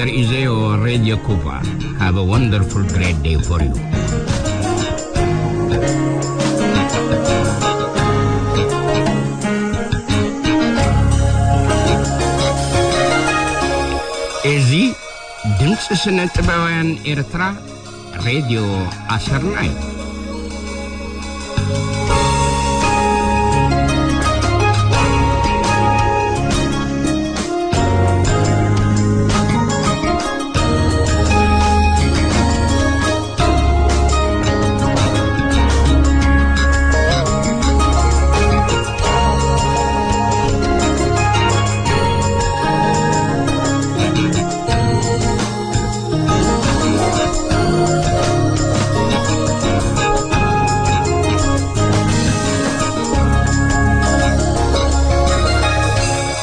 ርእዘዮ ሬድዮ ኩባ። Have a wonderful great day for you። እዚ ድምፂ ስነ ጥበባውያን ኤርትራ ሬድዮ ኣሰርናይ።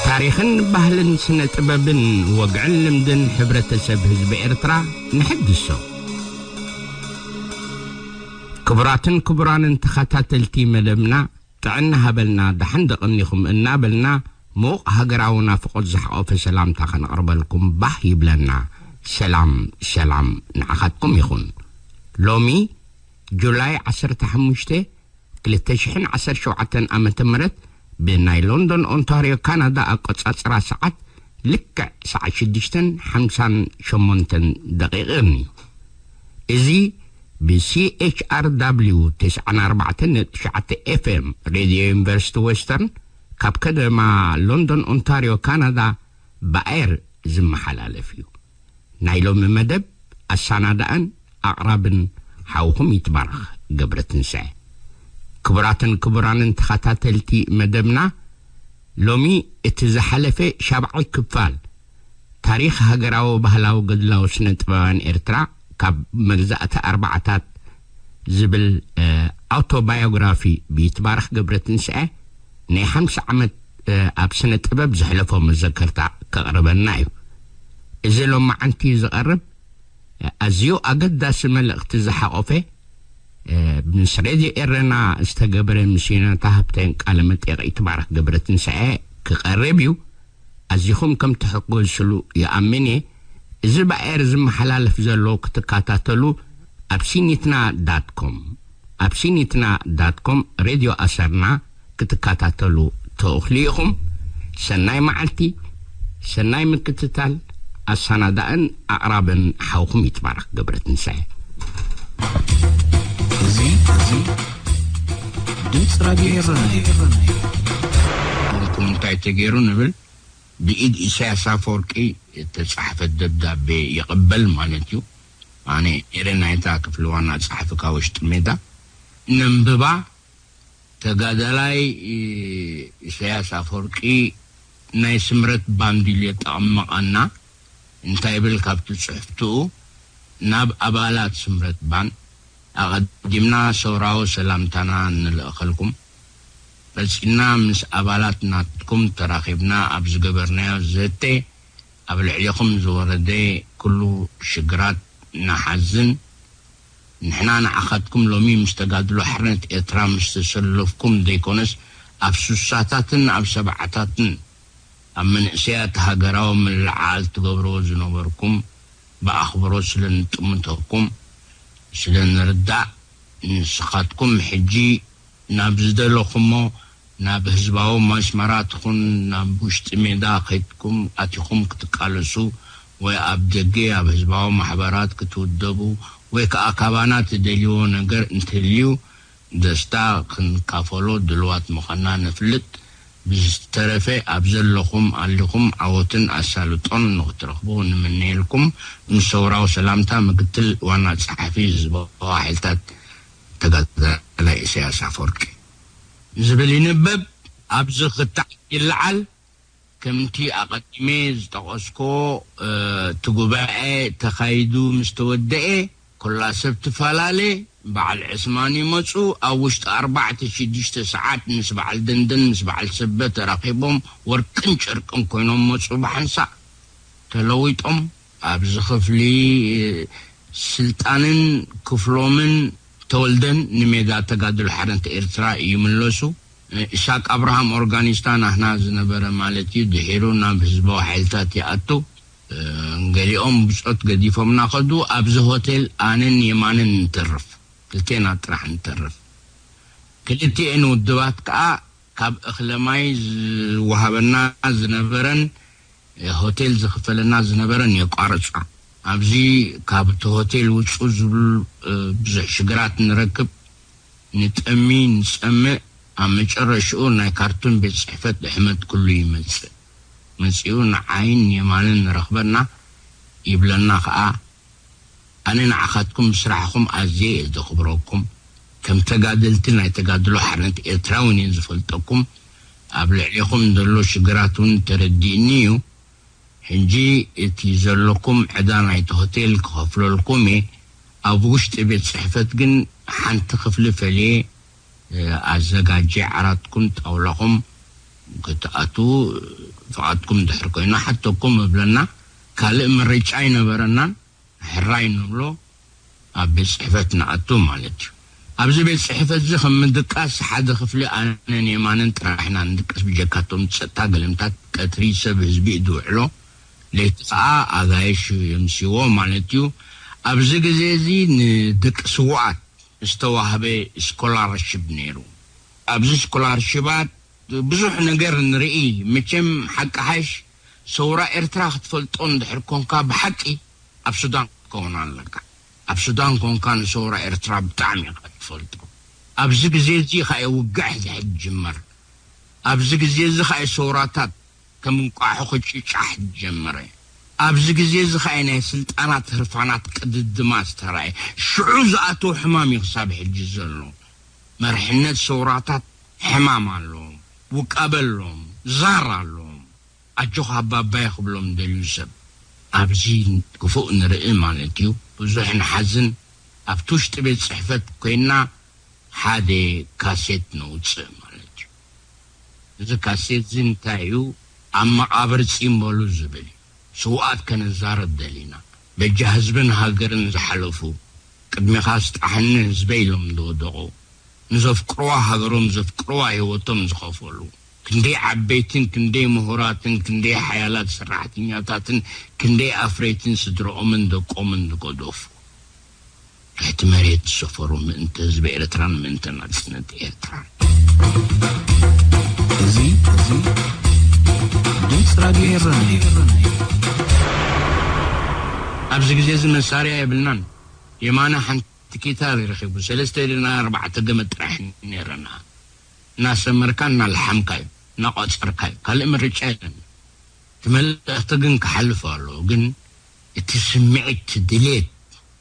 ታሪኽን ባህልን ስነ ጥበብን ወግዕን ልምድን ሕብረተሰብ ህዝቢ ኤርትራ ንሕድሶ። ክቡራትን ክቡራንን ተኸታተልቲ መደብና፣ ጥዕና ሃበልና፣ ደሓን ደቐኒኹም እናበልና፣ ምዉቕ ሃገራዊ ናፍቖት ዝሓቖፈ ሰላምታ ከነቕርበልኩም ባህ ይብለና። ሰላም፣ ሰላም ንዓኻትኩም ይኹን። ሎሚ ጁላይ ዓሰርተ ሓሙሽተ ክልተ ሽሕን ዓሰርተ ሸውዓተን ዓመተ ምህረት፣ ብናይ ሎንዶን ኦንታርዮ ካናዳ ኣቆጻጽራ ሰዓት ልክዕ ሰዓት ሽዱሽተን ሓምሳን ሸሞንተን ደቂቕን እዩ። እዚ ብ C H R W ተስዓን ኣርባዕተን ነጥቢ ትሽዓተ F M ሬድዮ ዩኒቨርሲቲ ዌስተርን፣ ካብ ከተማ ሎንዶን ኦንታርዮ ካናዳ ብኣየር ዝመሓላለፍ እዩ። ናይ ሎሚ መደብ ኣሰናዳእን ኣቕራብን ሓውኹም ይትባረኽ ገብረትንሳኤ። ክቡራትን ክቡራንን ተኸታተልቲ መደብና፣ ሎሚ እቲ ዝሓለፈ ሻብዓይ ክፋል ታሪኽ ሃገራዊ ባህላዊ ገድላዊ ስነ ጥበባውያን ኤርትራ ካብ መግዛእቲ ኣርባዓታት ዝብል፣ እ፣ ኣውቶባዮግራፊ ብይትባረኽ ገብረትንሳኤ ናይ ሓምሳ ዓመት፣ እ፣ ኣብ ስነ ጥበብ ዘሕለፎ መዘከርታ ከቕርበልና እዩ። እዚ ሎማዓንቲ ዝቐርብ፣ እ፣ ኣዝዩ ኣገዳሲ መልእኽቲ ዝሓቖፈ፣ እ፣ ምስ ሬድዮ ኤረና ዝተገበረ ምስ ዮናታ ሃብተን ቃለ መጠይቕ ይትባረኽ ገብረትንሳኤ ክቐርብ እዩ። ኣዚኹም ከም ትሕጎስሉ ይኣምን እየ። እዚ ብኣየር ዝመሓላለፍ ዘሎ ክትከታተሉ ኣብ ሲኒትና ዳት ኮም፣ ኣብ ሲኒትና ዳት ኮም ሬድዮ ኣሰርና ክትከታተሉ ትእኽሉ ኢኹም። ሰናይ መዓልቲ፣ ሰናይ ምክትታል። ኣሰናዳእን ኣቕራብን ሓውኹም ይትባረኽ ገብረትንሳኤ። እዚ፣ እዚ ድምፂ ራድዮ ኤረና እዩ። ንኩም እንታይ ተገይሩ ንብል፣ ብኢድ ኢሳያስ ኣፈወርቂ እተጻሕፈ ደብዳቤ ይቕበል ማለት እዩ። ኣነ ኤረናይታ ክፍሊ ዋና ጸሓፊ ካብ ውሽጢ ሜዳ ነንብባ። ተጋዳላይ ኢሳያስ ኣፈወርቂ ናይ ስምረት ባንድ ኢሉ የጠቕመቐና። እንታይ ይብል ካብቲ ጽሕፍትኡ፣ ናብ ኣባላት ስምረት ባንድ ኣቐዲምና ሰውራዊ ሰላምታና ንልእኸልኩም። ቀጺልና ምስ ኣባላት ናትኩም ተራኺብና ኣብ ዝገበርናዮ ዘተ፣ ኣብ ልዕሊኹም ዝወረደ ኩሉ ሽግራት ንሓዝን። ንሕና ንዓኻትኩም ሎሚ ምስ ተጋድሎ ሓርነት ኤርትራ ምስ ተሰለፍኩም ዘይኮነስ፣ ኣብ ሱሳታትን ኣብ ሰብዓታትን ኣብ መንእሰያት ሃገራዊ ምልዕዓል ትገብርዎ ዝነበርኩም ብኣኽብሮት ስለ ንጥምተኩም፣ ስለ ንርዳእ፣ ንስኻትኩም ሕጂ ናብ ዝደለኹሞ፣ ናብ ህዝባዊ መስመራት ኹን ናብ ውሽጢ ሜዳ ከይድኩም ኣቲኹም ክትቃለሱ ወይ ኣብ ደገ ኣብ ህዝባዊ ማሕበራት ክትውደቡ ወይ ከኣ ካባና ትደልይዎ ነገር እንትህልዩ፣ ደስታ ክንካፈሎ ድልዋት ምዃንና ነፍልጥ። ብዝተረፈ ኣብ ዘለኹም ኣሊኹም ዓወትን ኣሳልጦን ንኽትረኽቡ ንምነየልኩም። ምስ ሰውራዊ ሰላምታ፣ ምክትል ዋና ጸሓፊ ህዝባዊ ሓይልታት ተጋዳላይ ኢሳያስ ኣፈወርቂ ዝብል ይንበብ። ኣብዚ ክታዕ ይለዓል። ከምቲ ኣቐዲመ ዝጠቐስኮ፣ እ፣ እቲ ጉባኤ ተኻይዱ ምስ ተወደኤ፣ ኩላ ሰብ ትፈላለ። በዓል ዕስማን ይመጹ። ኣብ ውሽጢ ኣርባዕተ ሽዱሽተ ሰዓት ምስ በዓል ደንደን፣ ምስ በዓል ሰበ ተራኺቦም ወርቅን ጨርቅን ኮይኖም መጹ። ብሓንሳእ ተለዊጦም ኣብዚ ክፍሊ ስልጣንን ክፍሎምን ተወልደን ንሜዳ ተጋድሎ ሓርነት ኤርትራ ይምለሱ። ኢሳቅ ኣብርሃም ኦርጋኒስታ ናህና ዝነበረ ማለት እዩ። ድሒሩ ናብ ህዝባዊ ሓይልታት ይኣቱ። ገሊኦም ብጾት ገዲፎምና ከዱ። ኣብዚ ሆቴል ኣነን የማንን ንተርፍ፣ ክልቴና ጥራሕ ንተርፍ። ክልቲኤን ውድባት ከኣ ካብ እኽለ ማይ ዝወሃበና ዝነበረን ሆቴል ዝኽፈለና ዝነበረን የቋርጻ። ኣብዚ ካብ እቲ ሆቴል ውጹ ዝብል ብዙሕ ሽግራት ንረክብ። ንጠሚ፣ ንጸምእ። ኣብ መጨረሽኡ ናይ ካርቱም ቤት ጽሕፈት ድሕመት ኩሉ ይመጽእ። መጺኡ ንዓይን የማንን ረኽበና። ይብለና ከኣ፣ ኣነ ንዓኻትኩም ብስራሕኹም ኣዝየ እየ ዘኽብረኩም። ከም ተጋደልቲ ናይ ተጋድሎ ሓርነት ኤርትራ እውን እየ ዝፈልጠኩም። ኣብ ልዕሌኹም ዘሎ ሽግራት እውን ተረዲእኒ እዩ። ሕጂ እቲ ዘለኩም ዕዳ ናይቲ ሆቴል ክኸፍለልኩም እየ። ኣብ ውሽጢ ቤት ጽሕፈት ግን ሓንቲ ክፍሊ ፈልየ ኣዘጋጀ። ዓራትኩም ጣውላኹም ክትኣትዉ ፍቓድኩም ድሕር ኮይኑ ሓተኩም እብለና። ካልእ ምርጫ ኣይነበረናን። ሕራይ ንብሎ ኣብ ቤት ጽሕፈት ንኣቱ ማለት እዩ። ኣብዚ ቤት ጽሕፈት እዚ ከም ምድቃስ ሓደ ክፍሊ ኣነን የማንን ጥራሕና ንድቀስ። ብጀካቶም ጸጥታ ገለምታት ቀትሪ ሰብ ህዝቢ እዩ ዝውዕሎ፣ ለይቲ ከኣ ኣጋይሽ የምስዎ ማለት እዩ። ኣብዚ ግዜ እዚ ንደቂ ስዉኣት ዝተዋህበ ስኮላርሽፕ ነይሩ። ኣብዚ ስኮላርሽባት ብዙሕ ነገር ንርኢ። መቸም ሓቂ ሓሽ ሰውራ ኤርትራ ክትፈልጦ እንድሕር ኮንካ ብሓቂ ኣብ ሱዳን ክትከውን ኣለካ። ኣብ ሱዳን ኮንካ ንሰውራ ኤርትራ ብጣዕሚ ኢኻ ትፈልጦ። ኣብዚ ግዜ እዚ ኸኣ ውግዕ ሕድሕድ ጅመር። ኣብዚ ግዜ እዚ ኸኣ ሰውራታት ከም እንቋሖ ክጭጫሕ ጀመረ። ኣብዚ ግዜ እዚ ኸኣ ናይ ስልጣናት ህርፋናት ቅድድማ ዝተራእየ። ሽዑ ዝኣተወ ሕማም እዩ ክሳብ ሕጂ ዘሎ። መርሕነት ሰውራታት ሕማም ኣለዎም፣ ውቃበ ኣለዎም፣ ዛር ኣለዎም። ኣጆኻ ኣባባየ ክብሎም ደልዩ ሰብ። ኣብዚ ክፉእ ንርኢ ማለት እዩ። ብዙሕ ንሓዝን። ኣብቲ ውሽጢ ቤት ጽሕፈት ኮይና ሓደ ካሴት ነውጽእ ማለት እዩ። እዚ ካሴት እዚ እንታይ እዩ? ኣብ መቓብር ጺም በሉ ዝብል እዩ። ስውኣት ከነዛረብ ደሊና። በጃ ህዝብን ሃገርን ዝሓለፉ፣ ቅድሜኻ ስጣሕኒ ህዝበይ ኢሎም ዝወደቑ፣ ንዘፍቅርዋ ሃገሮም ዘፍቅርዋ ህይወቶም ዝኸፈሉ፣ ክንደይ ዓበይትን ክንደይ ምሁራትን ክንደይ ሓያላት ሰራሕተኛታትን ክንደይ ኣፍረይትን ስድረኦምን ደቆምን ዝገደፉ፣ ትሕቲ መሬት ዝሰፈሩ ምእንቲ ህዝቢ ኤርትራን ምእንቲ ናጽነት ኤርትራን። እዚ፣ እዚ ድምፂ ራድዮ ኤረና እዩ። ኣብዚ ግዜ እዚ መሳርያ የብልናን። የማነ ሓንቲ ኪታብ እዩ ረኺቡ። ሰለስተ ኢልና ኣርባዕተ ገመድ ጥራሕ ነይረና። እናሰመርካ እናለሓምካ እዩ፣ እናቋጸርካ እዩ። ካልእ ምርጫ የለን። እቲ መልእኽቲ ግን ክሓልፍ ኣለዎ። ግን እቲ ስምዒት፣ እቲ ድሌት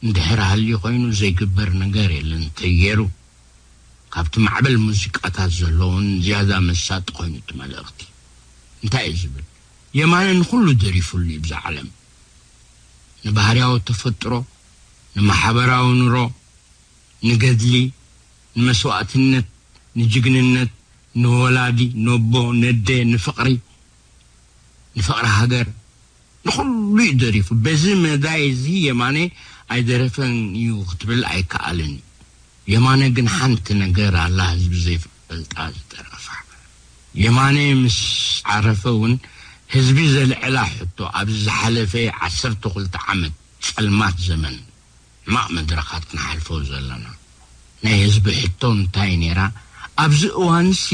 እንድሕር ሃልዩ ኮይኑ ዘይግበር ነገር የለን። እንተገይሩ ካብቲ ማዕበል ሙዚቃታት ዘለውን ዝያዳ መሳጢ ኮይኑ እቲ መልእኽቲ። እንታይ እዩ ዝብል? የማነ ንኹሉ ደሪፉሉ እዩ ብዛ ዓለም። ንባህርያዊ ተፈጥሮ፣ ንማሕበራዊ ኑሮ፣ ንገድሊ፣ ንመስዋእትነት፣ ንጅግንነት፣ ንወላዲ፣ ነቦ፣ ነደ፣ ንፍቕሪ፣ ንፍቕሪ ሃገር፣ ንኹሉ እዩ ደሪፉ። በዚ መዳይ እዚ የማነ ኣይደረፈን እዩ ክትብል ኣይከኣልን እዩ። የማነ ግን ሓንቲ ነገር ኣላ ህዝቢ ዘይፈልጣ ዝደረፋ። የማነ ምስ ዓረፈ እውን ህዝቢ ዘልዕላ ሕቶ ኣብዚ ዝሓለፈ ዓሰርተ ክልተ ዓመት ጸልማት ዘመን ሕማቕ መድረኻት ንሓልፎ ዘለና። ናይ ህዝቢ ሕቶ እንታይ ነይራ? ኣብዚ እዋንሲ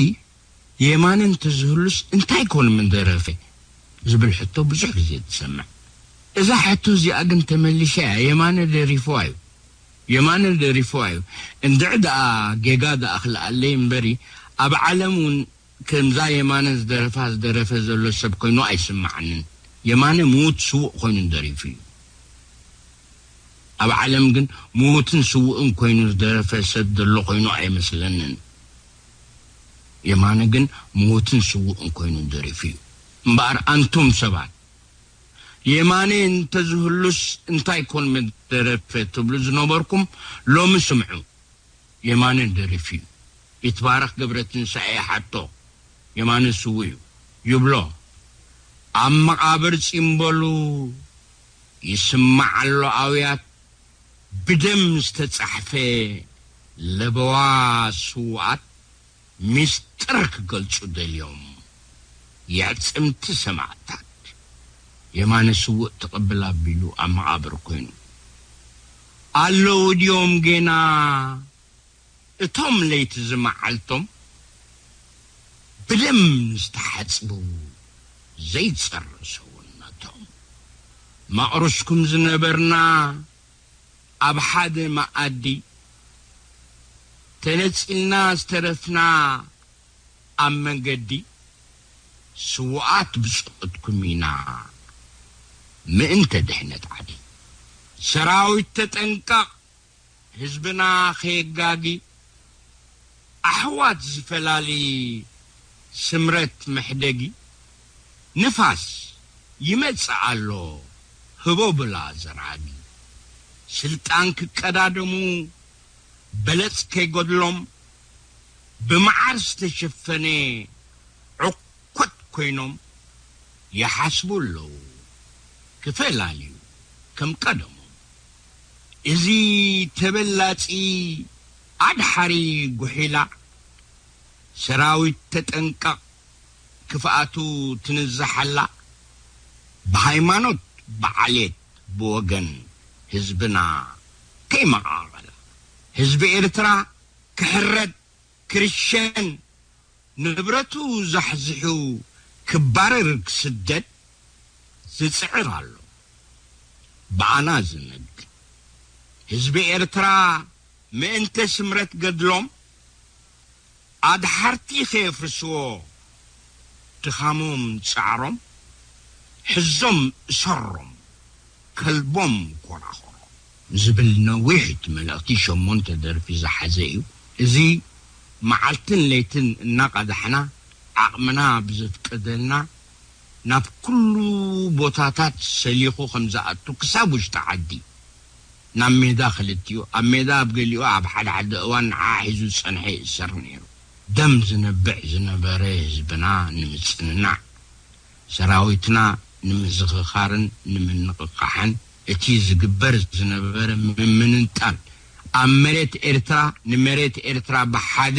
የማነ እንተዝህሉስ እንታይ ኮን ምደረፈ? ዝብል ሕቶ ብዙሕ ግዜ ትሰምዕ። እዛ ሕቶ እዚኣ ግን ተመሊሻ እያ። የማነ ደሪፍዋ እዩ። የማነ ደሪፍዋ እዩ። እንድዒ ደኣ ጌጋ ደኣ ክልኣለይ እምበሪ ኣብ ዓለም እውን ከምዛ የማነ ዝደረፋ ዝደረፈ ዘሎ ሰብ ኮይኑ ኣይስምዓንን። የማነ ምዉት ስዉእ ኮይኑ ደሪፉ እዩ። ኣብ ዓለም ግን ምዉትን ስዉእን ኮይኑ ዝደረፈ ሰብ ዘሎ ኮይኑ ኣይመስለንን። የማነ ግን ምዉትን ስዉእን ኮይኑ ደሪፉ እዩ። እምበኣር ኣንቱም ሰባት፣ የማነ እንተዝህሉስ እንታይ ኮን ምደረፈ ትብሉ ዝነበርኩም፣ ሎሚ ስምዑ። የማነ ደሪፉ እዩ። ይትባረኽ ገብረትንሳኤ ይሓቶ፣ የማነ ስዉእ እዩ፣ ይብሎ። ኣብ መቓብር ጺምበሉ ይስማዕ ኣሎ ኣውያት፣ ብደም ዝተጻሕፈ ለበዋ ስዉኣት፣ ሚስጥር ክገልጹ ደልዮም የዕጽምቲ ሰማእታት። የማነ ስውእ ትቕብል ኣቢሉ ኣብ መቓብር ኮይኑ። ኣለዉ ድዮም ጌና እቶም ለይቲ ዝመዓልቶም ብደም ዝተሓጽቡ ዘይጸር ሰውነቶም? መቕርስኩም ዝነበርና ኣብ ሓደ መኣዲ ተነጺልና ዝተረፍና ኣብ መንገዲ ስዉኣት ብጾትኩም ኢና ምእንተ ድሕነት ዓዲ። ሰራዊት ተጠንቀቕ ህዝብና ከየጋጊ ኣሕዋት ዝፈላሊ ስምረት መሕደጊ ንፋስ ይመጽእ ኣሎ ህቦብላ ዘራጊ ስልጣን ክቀዳደሙ በለጽ ከይጎድሎም ብመዓር ዝተሸፈነ ዕኮት ኮይኖም ይሓስቡ ኣለዉ ክፈላልዩ ከም ቀደሞም። እዚ ተበላጺ ኣድሓሪ ጉሒላ ሰራዊት ተጠንቀቕ ክፍኣቱ ትንዛሓላ ብሃይማኖት ብዓሌት ብወገን ህዝብና ከይመቓቐላ ህዝቢ ኤርትራ ክሕረድ ክርሸን ንብረቱ ዛሕዚሑ ክባረር ክስደድ ዝጽዕር ኣሎ ብኣና ዝነግድ ህዝቢ ኤርትራ ምእንተ ስምረት ገድሎም ኣድሓርቲ ከየፍርስዎ ድኻሞም ጻዕሮም ሕዞም እሰሮም ከልቦም ኮራኾሮም ዝብል ነዊሕ መልእኽቲ ሸሞንተ ደርፊ ዝሓዘ እዩ። እዚ መዓልትን ለይትን እናቐዳሕና ዓቕምና ብዘፍቀደልና ናብ ኩሉ ቦታታት ሰሊኹ ከም ዝኣቱ ክሳብ ውሽጢ ዓዲ ናብ ሜዳ ክልቲኡ ኣብ ሜዳ ኣብ ገሊኡ ኣብ ሓደ ሓደ እዋን ንዓ ሒዙ ዝጸንሐ ይእሰር ነይሩ። ደም ዝነብዕ ዝነበረ ህዝብና ንምጽንናዕ ሰራዊትና ንምዝኽኻርን ንምንቕቓሕን እቲ ዝግበር ዝነበረ ምምንንጣል ኣብ መሬት ኤርትራ ንመሬት ኤርትራ ብሓደ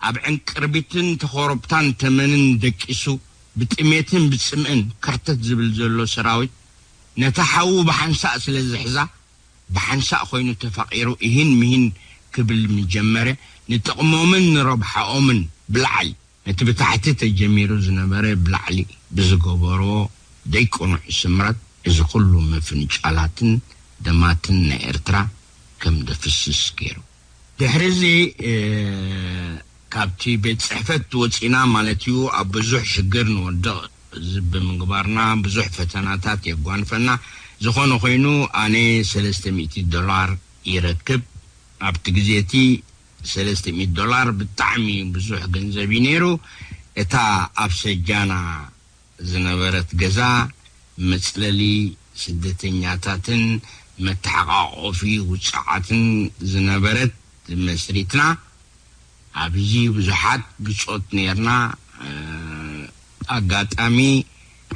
ኣብ ዕንቅርቢትን ተኾረብታን ተመንን ደቂሱ ብጥሜትን ብጽምእን ከርተት ዝብል ዘሎ ሰራዊት ነታ ሓዉ ብሓንሳእ ስለ ዝሕዛ ብሓንሳእ ኮይኑ ተፋቒሩ እሂን ምሂን ክብል ምጀመረ። ንጥቕሞምን ንረብሓኦምን ብላዕሊ ነቲ ብታሕቲ ተጀሚሩ ዝነበረ ብላዕሊ ብዝገበርዎ ዘይቅኑዕ ስምረት እዚ ኩሉ ምፍንጫላትን ደማትን ናይ ኤርትራ ከም ደፍስስ ገይሩ። ድሕሪ እዚ ካብቲ ቤት ጽሕፈት ወጺና ማለት እዩ ኣብ ብዙሕ ሽግር ንወድቕ እዚ ብምግባርና ብዙሕ ፈተናታት የጓንፈና። ዝኾነ ኮይኑ ኣነ ሰለስተ ሚእቲ ዶላር ይረክብ። ኣብቲ ግዜ እቲ ሰለስተ ሚእቲ ዶላር ብጣዕሚ ብዙሕ ገንዘብ እዩ ነይሩ። እታ ኣብ ሰጃና ዝነበረት ገዛ መጽለሊ ስደተኛታትን መተሓቃቆፊ ውጽዓትን ዝነበረት መስሪትና ኣብዚ ብዙሓት ብጾት ነርና። ኣጋጣሚ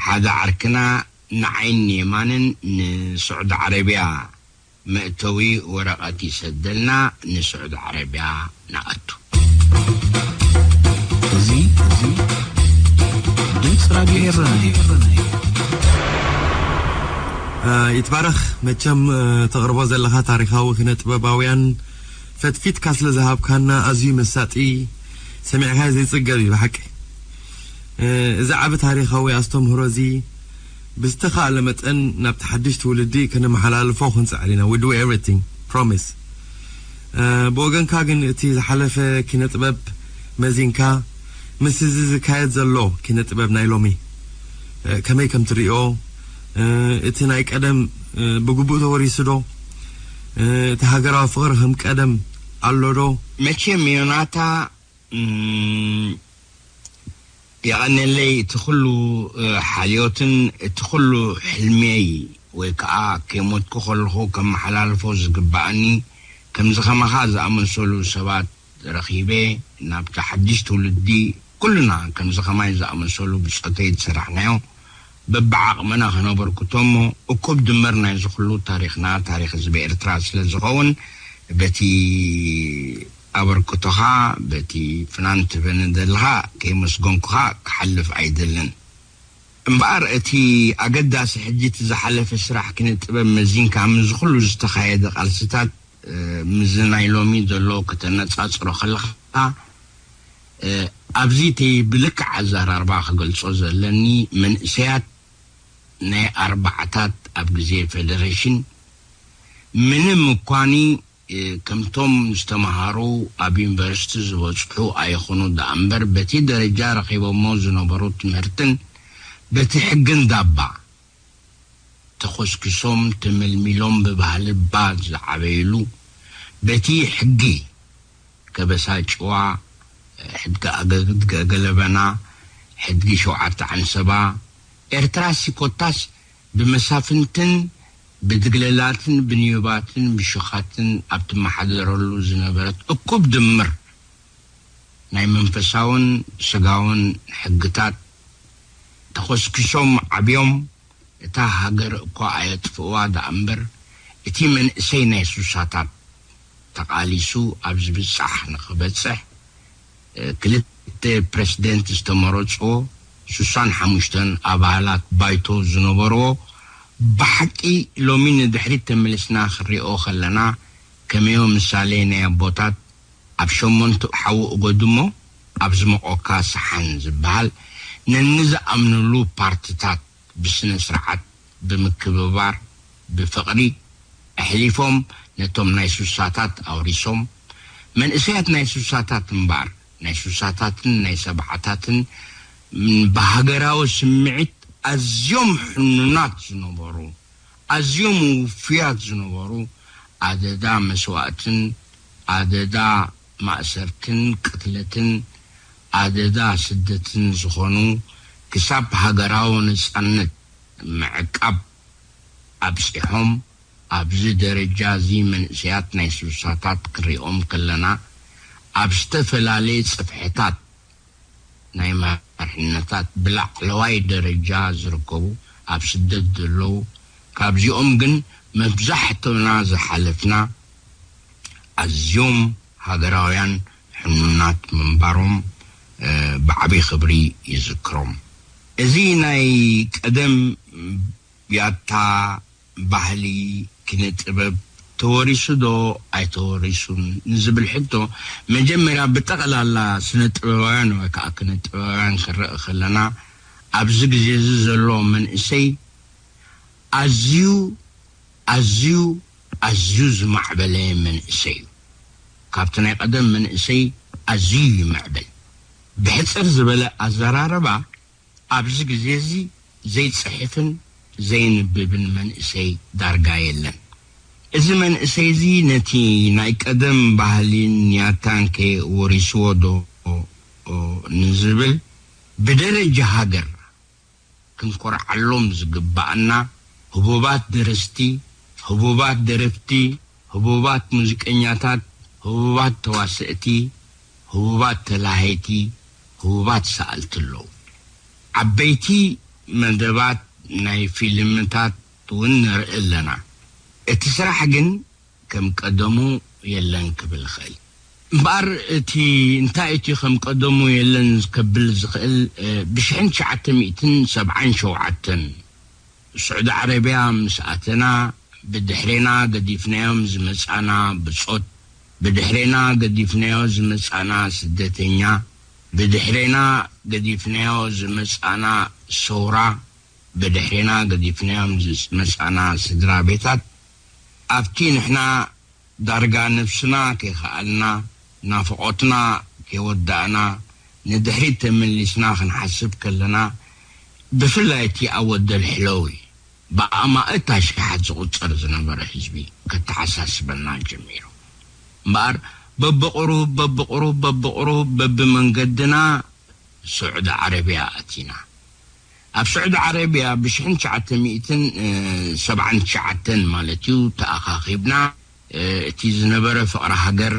ሓደ ዓርክና ንዓይን ንየማንን ንስዑዲ ዓረብያ መእተዊ ወረቐት ይሰደልና፣ ንስዑዲ ዓረብያ ንኣቱ። እዚ እዚ ድምፂ ራድዮ ኤረና እዩ። ይትባረኽ። መቸም ተቕርቦ ዘለኻ ታሪኻዊ ክነ ጥበባውያን ፈትፊትካ ስለ ዝሃብካና ኣዝዩ መሳጢ፣ ሰሚዕካ ዘይጽገብ እዩ ብሓቂ። እዚ ዓቢ ታሪኻዊ ኣስተምህሮ እዚ ብዝተኻእለ መጠን ናብቲ ሓድሽ ትውልዲ ከነመሓላልፎ ክንጽዕር ኢና። We do everything, promise. ብወገንካ ግን እቲ ዝሓለፈ ኪነ ጥበብ መዚንካ ምስ እዚ ዝካየድ ዘሎ ኪነ ጥበብ ናይ ሎሚ ከመይ ከም ትርእዮ፣ እቲ ናይ ቀደም ብግቡእ ተወሪሱ ዶ፣ እቲ ሃገራዊ ፍቕሪ ከም ቀደም ኣሎ ዶ? መቸም ዮናታ የቐነለይ እቲ ኩሉ ሓልዮትን እቲ ኩሉ ሕልምየይ ወይ ከዓ ከይሞትኩ ከለኹ ከመሓላልፎ ዝግባኣኒ ከምዚ ከማኻ ዝኣመሰሉ ሰባት ረኺበ ናብቲ ሓድሽ ትውልዲ ኩልና ከምዚ ከማይ ዝኣመሰሉ ብፆተይ ዝሰራሕናዮ በብዓቕምና ከነበርክቶ እሞ እኩብ ድምር ናይዚ ኩሉ ታሪኽና ታሪኽ ህዝቢ ኤርትራ ስለ ዝኸውን በቲ ኣበርክቶኻ በቲ ፍናን ትበኒ ዘለኻ ከይመስገንኩኻ ክሓልፍ ኣይደልን። እምበኣር እቲ ኣገዳሲ ሕጂ እቲ ዝሓለፈ ስራሕ ኪነ ጥበብ መዚንካ ምስዚ ኩሉ ዝተኻየደ ቃልስታት፣ እ፣ ምስዚ ናይ ሎሚ ዘሎ ከተነጻጽሮ ከለኻ፣ እ፣ ኣብዚ እቲ ብልክዕ ኣዘራርባ ክገልጾ ዘለኒ፣ መንእሰያት ናይ ኣርባዓታት ኣብ ግዜ ፌደሬሽን ምንም እኳኒ፣ እ፣ ከምቶም ዝተምሃሩ ኣብ ዩኒቨርሲቲ ዝበጽሑ ኣይኹኑ ደኣ እምበር፣ በቲ ደረጃ ረኺቦሞ ዝነበሩ ትምህርትን በቲ ሕግን ዳባ ተኾስኪሶም ተመልሚሎም ብባህሊ እባ ዝዓበይሉ፣ በቲ ሕጊ ከበሳ ጭዋ፣ ሕድጊ ኣገግድ ገለበና፣ ሕድጊ ሸውዓተ ዓንሰባ፣ ኤርትራሲ ኮታስ ብመሳፍንትን ብድግለላትን ብንዮባትን ብሽኻትን ኣብ ትመሓደረሉ ዝነበረት እኩብ ድምር ናይ መንፈሳውን ስጋውን ሕግታት ተኾስኪሶም ዓብዮም፣ እታ ሃገር እኳ ኣየጥፍእዋ ደኣ እምበር፣ እቲ መንእሰይ ናይ ሱሳታት ተቓሊሱ ኣብ ዝብጻሕ ንኽበጽሕ፣ እ፣ ክልተ ፕረሲደንት ዝተመረጽዎ፣ ሱሳን ሓሙሽተን ኣባላት ባይቶ ዝነበርዎ፣ ብሓቂ ሎሚ ንድሕሪት ተመሊስና ክንሪኦ ከለና፣ ከመዮ ምሳሌ ናይ ኣቦታት፣ ኣብ ሸሞንቱ ሓዊ እጎድሞ ኣብ ዝመቖካ ሰሓን ዝበሃል፣ ነንዝኣምንሉ ፓርትታት ብስነ ስርዓት፣ ብምክብባር፣ ብፍቕሪ ኣሕሊፎም ነቶም ናይ ሱሳታት ኣውሪሶም። መንእሰያት ናይ ሱሳታት እምበኣር፣ ናይ ሱሳታትን ናይ ሰብዓታትን፣ ም፣ ብሃገራዊ ስምዒት ኣዝዮም ሕኑናት ዝነበሩ፣ ኣዝዮም ውፉያት ዝነበሩ፣ ኣደዳ መስዋእትን ኣደዳ ማእሰርትን ቅትለትን ኣደዳ ስደትን ዝኾኑ፣ ክሳብ ሃገራዊ ነጻነት ምዕቃብ ኣብጺሖም። ኣብዚ ደረጃ እዚ መንእሰያት ናይ ሱሳታት ክንሪኦም ከለና፣ ኣብ ዝተፈላለየ ጽፍሕታት ናይ መርሕነታት ብላዕለዋይ ደረጃ ዝርከቡ፣ ኣብ ስደት ዘለዉ፣ ካብዚኦም ግን መብዛሕትና ዝሓለፍና ኣዝዮም ሃገራውያን ሕኑናት ምንባሮም፣ እ፣ ብዓቢ ክብሪ ይዝክሮም። እዚ ናይ ቀደም ያታ ባህሊ፣ ኪነ ጥበብ ተወሪሱ ዶ ኣይተወሪሱን ንዝብል ሕቶ፣ መጀመርያ ብጠቕላላ ስነ ጥበባውያን ወይ ከዓ ኪነ ጥበባውያን ክንርኢ ከለና፣ ኣብዚ ግዜ እዚ ዘሎ መንእሰይ ኣዝዩ፣ ኣዝዩ፣ ኣዝዩ ዝማዕበለ መንእሰይ እዩ። ካብቲ ናይ ቀደም መንእሰይ ኣዝዩ ይምዕብል። ብሕጽር ዝበለ ኣዘራርባ፣ ኣብዚ ግዜ እዚ ዘይጽሕፍን ዘይንብብን መንእሰይ ዳርጋ የለን። እዚ መንእሰይ እዚ ነቲ ናይ ቀደም ባህሊን ያታን ከ ወሪስዎ ዶ ንዝብል፣ ብደረጃ ሃገር ክንኮርዓሎም ዝግባኣና ህቡባት ደረስቲ፣ ህቡባት ደረፍቲ፣ ህቡባት ሙዚቀኛታት፣ ህቡባት ተዋሰእቲ፣ ህቡባት ተላሃይቲ፣ ህቡባት ሰኣልቲ ኣለዉ። ዓበይቲ መደባት ናይ ፊልምታት እውን ንርኢ ኣለና። እቲ ስራሕ ግን ከም ቀደሙ የለን ክብል እኽእል። እምበኣር እቲ እንታይ እቲ ከም ቀደሙ የለን ከብል ዝኽእል፣ እ፣ ብሽሕን ትሽዓተ ሚእትን ሰብዓን ሸውዓተን ስዑዲ ዓረብያ ምስ ኣተና፣ ብድሕሬና ገዲፍናዮም ዝመጻና ብጾት፣ ብድሕሬና ገዲፍናዮ ዝመጻና ስደተኛ፣ ብድሕሬና ገዲፍናዮ ዝመጻና ሰውራ፣ ብድሕሬና ገዲፍናዮም ዝመጻና ስድራ ቤታት፣ ኣብቲ ንሕና ዳርጋ ነብስና ከይኸኣልና፣ ናፍቖትና ከይወዳእና፣ ንድሕሪት ተመሊስና ክንሓስብ ከለና፣ ብፍላይ እቲ ኣብ ወደል ሕለዊ ብኣማእት ኣሽሓት ዝቑጸር ዝነበረ ህዝቢ ከተሓሳስበና ጀሚሩ። እምበኣር፣ በብቑሩብ፣ በብቑሩብ፣ በብቑሩብ፣ በብመንገድና ስዑዲ ዓረብያ ኣቲና። ኣብ ስዑዲ ዓረብያ ብሽሕን ትሽዓተ ሚእትን ሰብዓን ትሽዓተን ማለት እዩ ተኣኻኺብና። እ፣ እቲ ዝነበረ ፍቕሪ ሃገር፣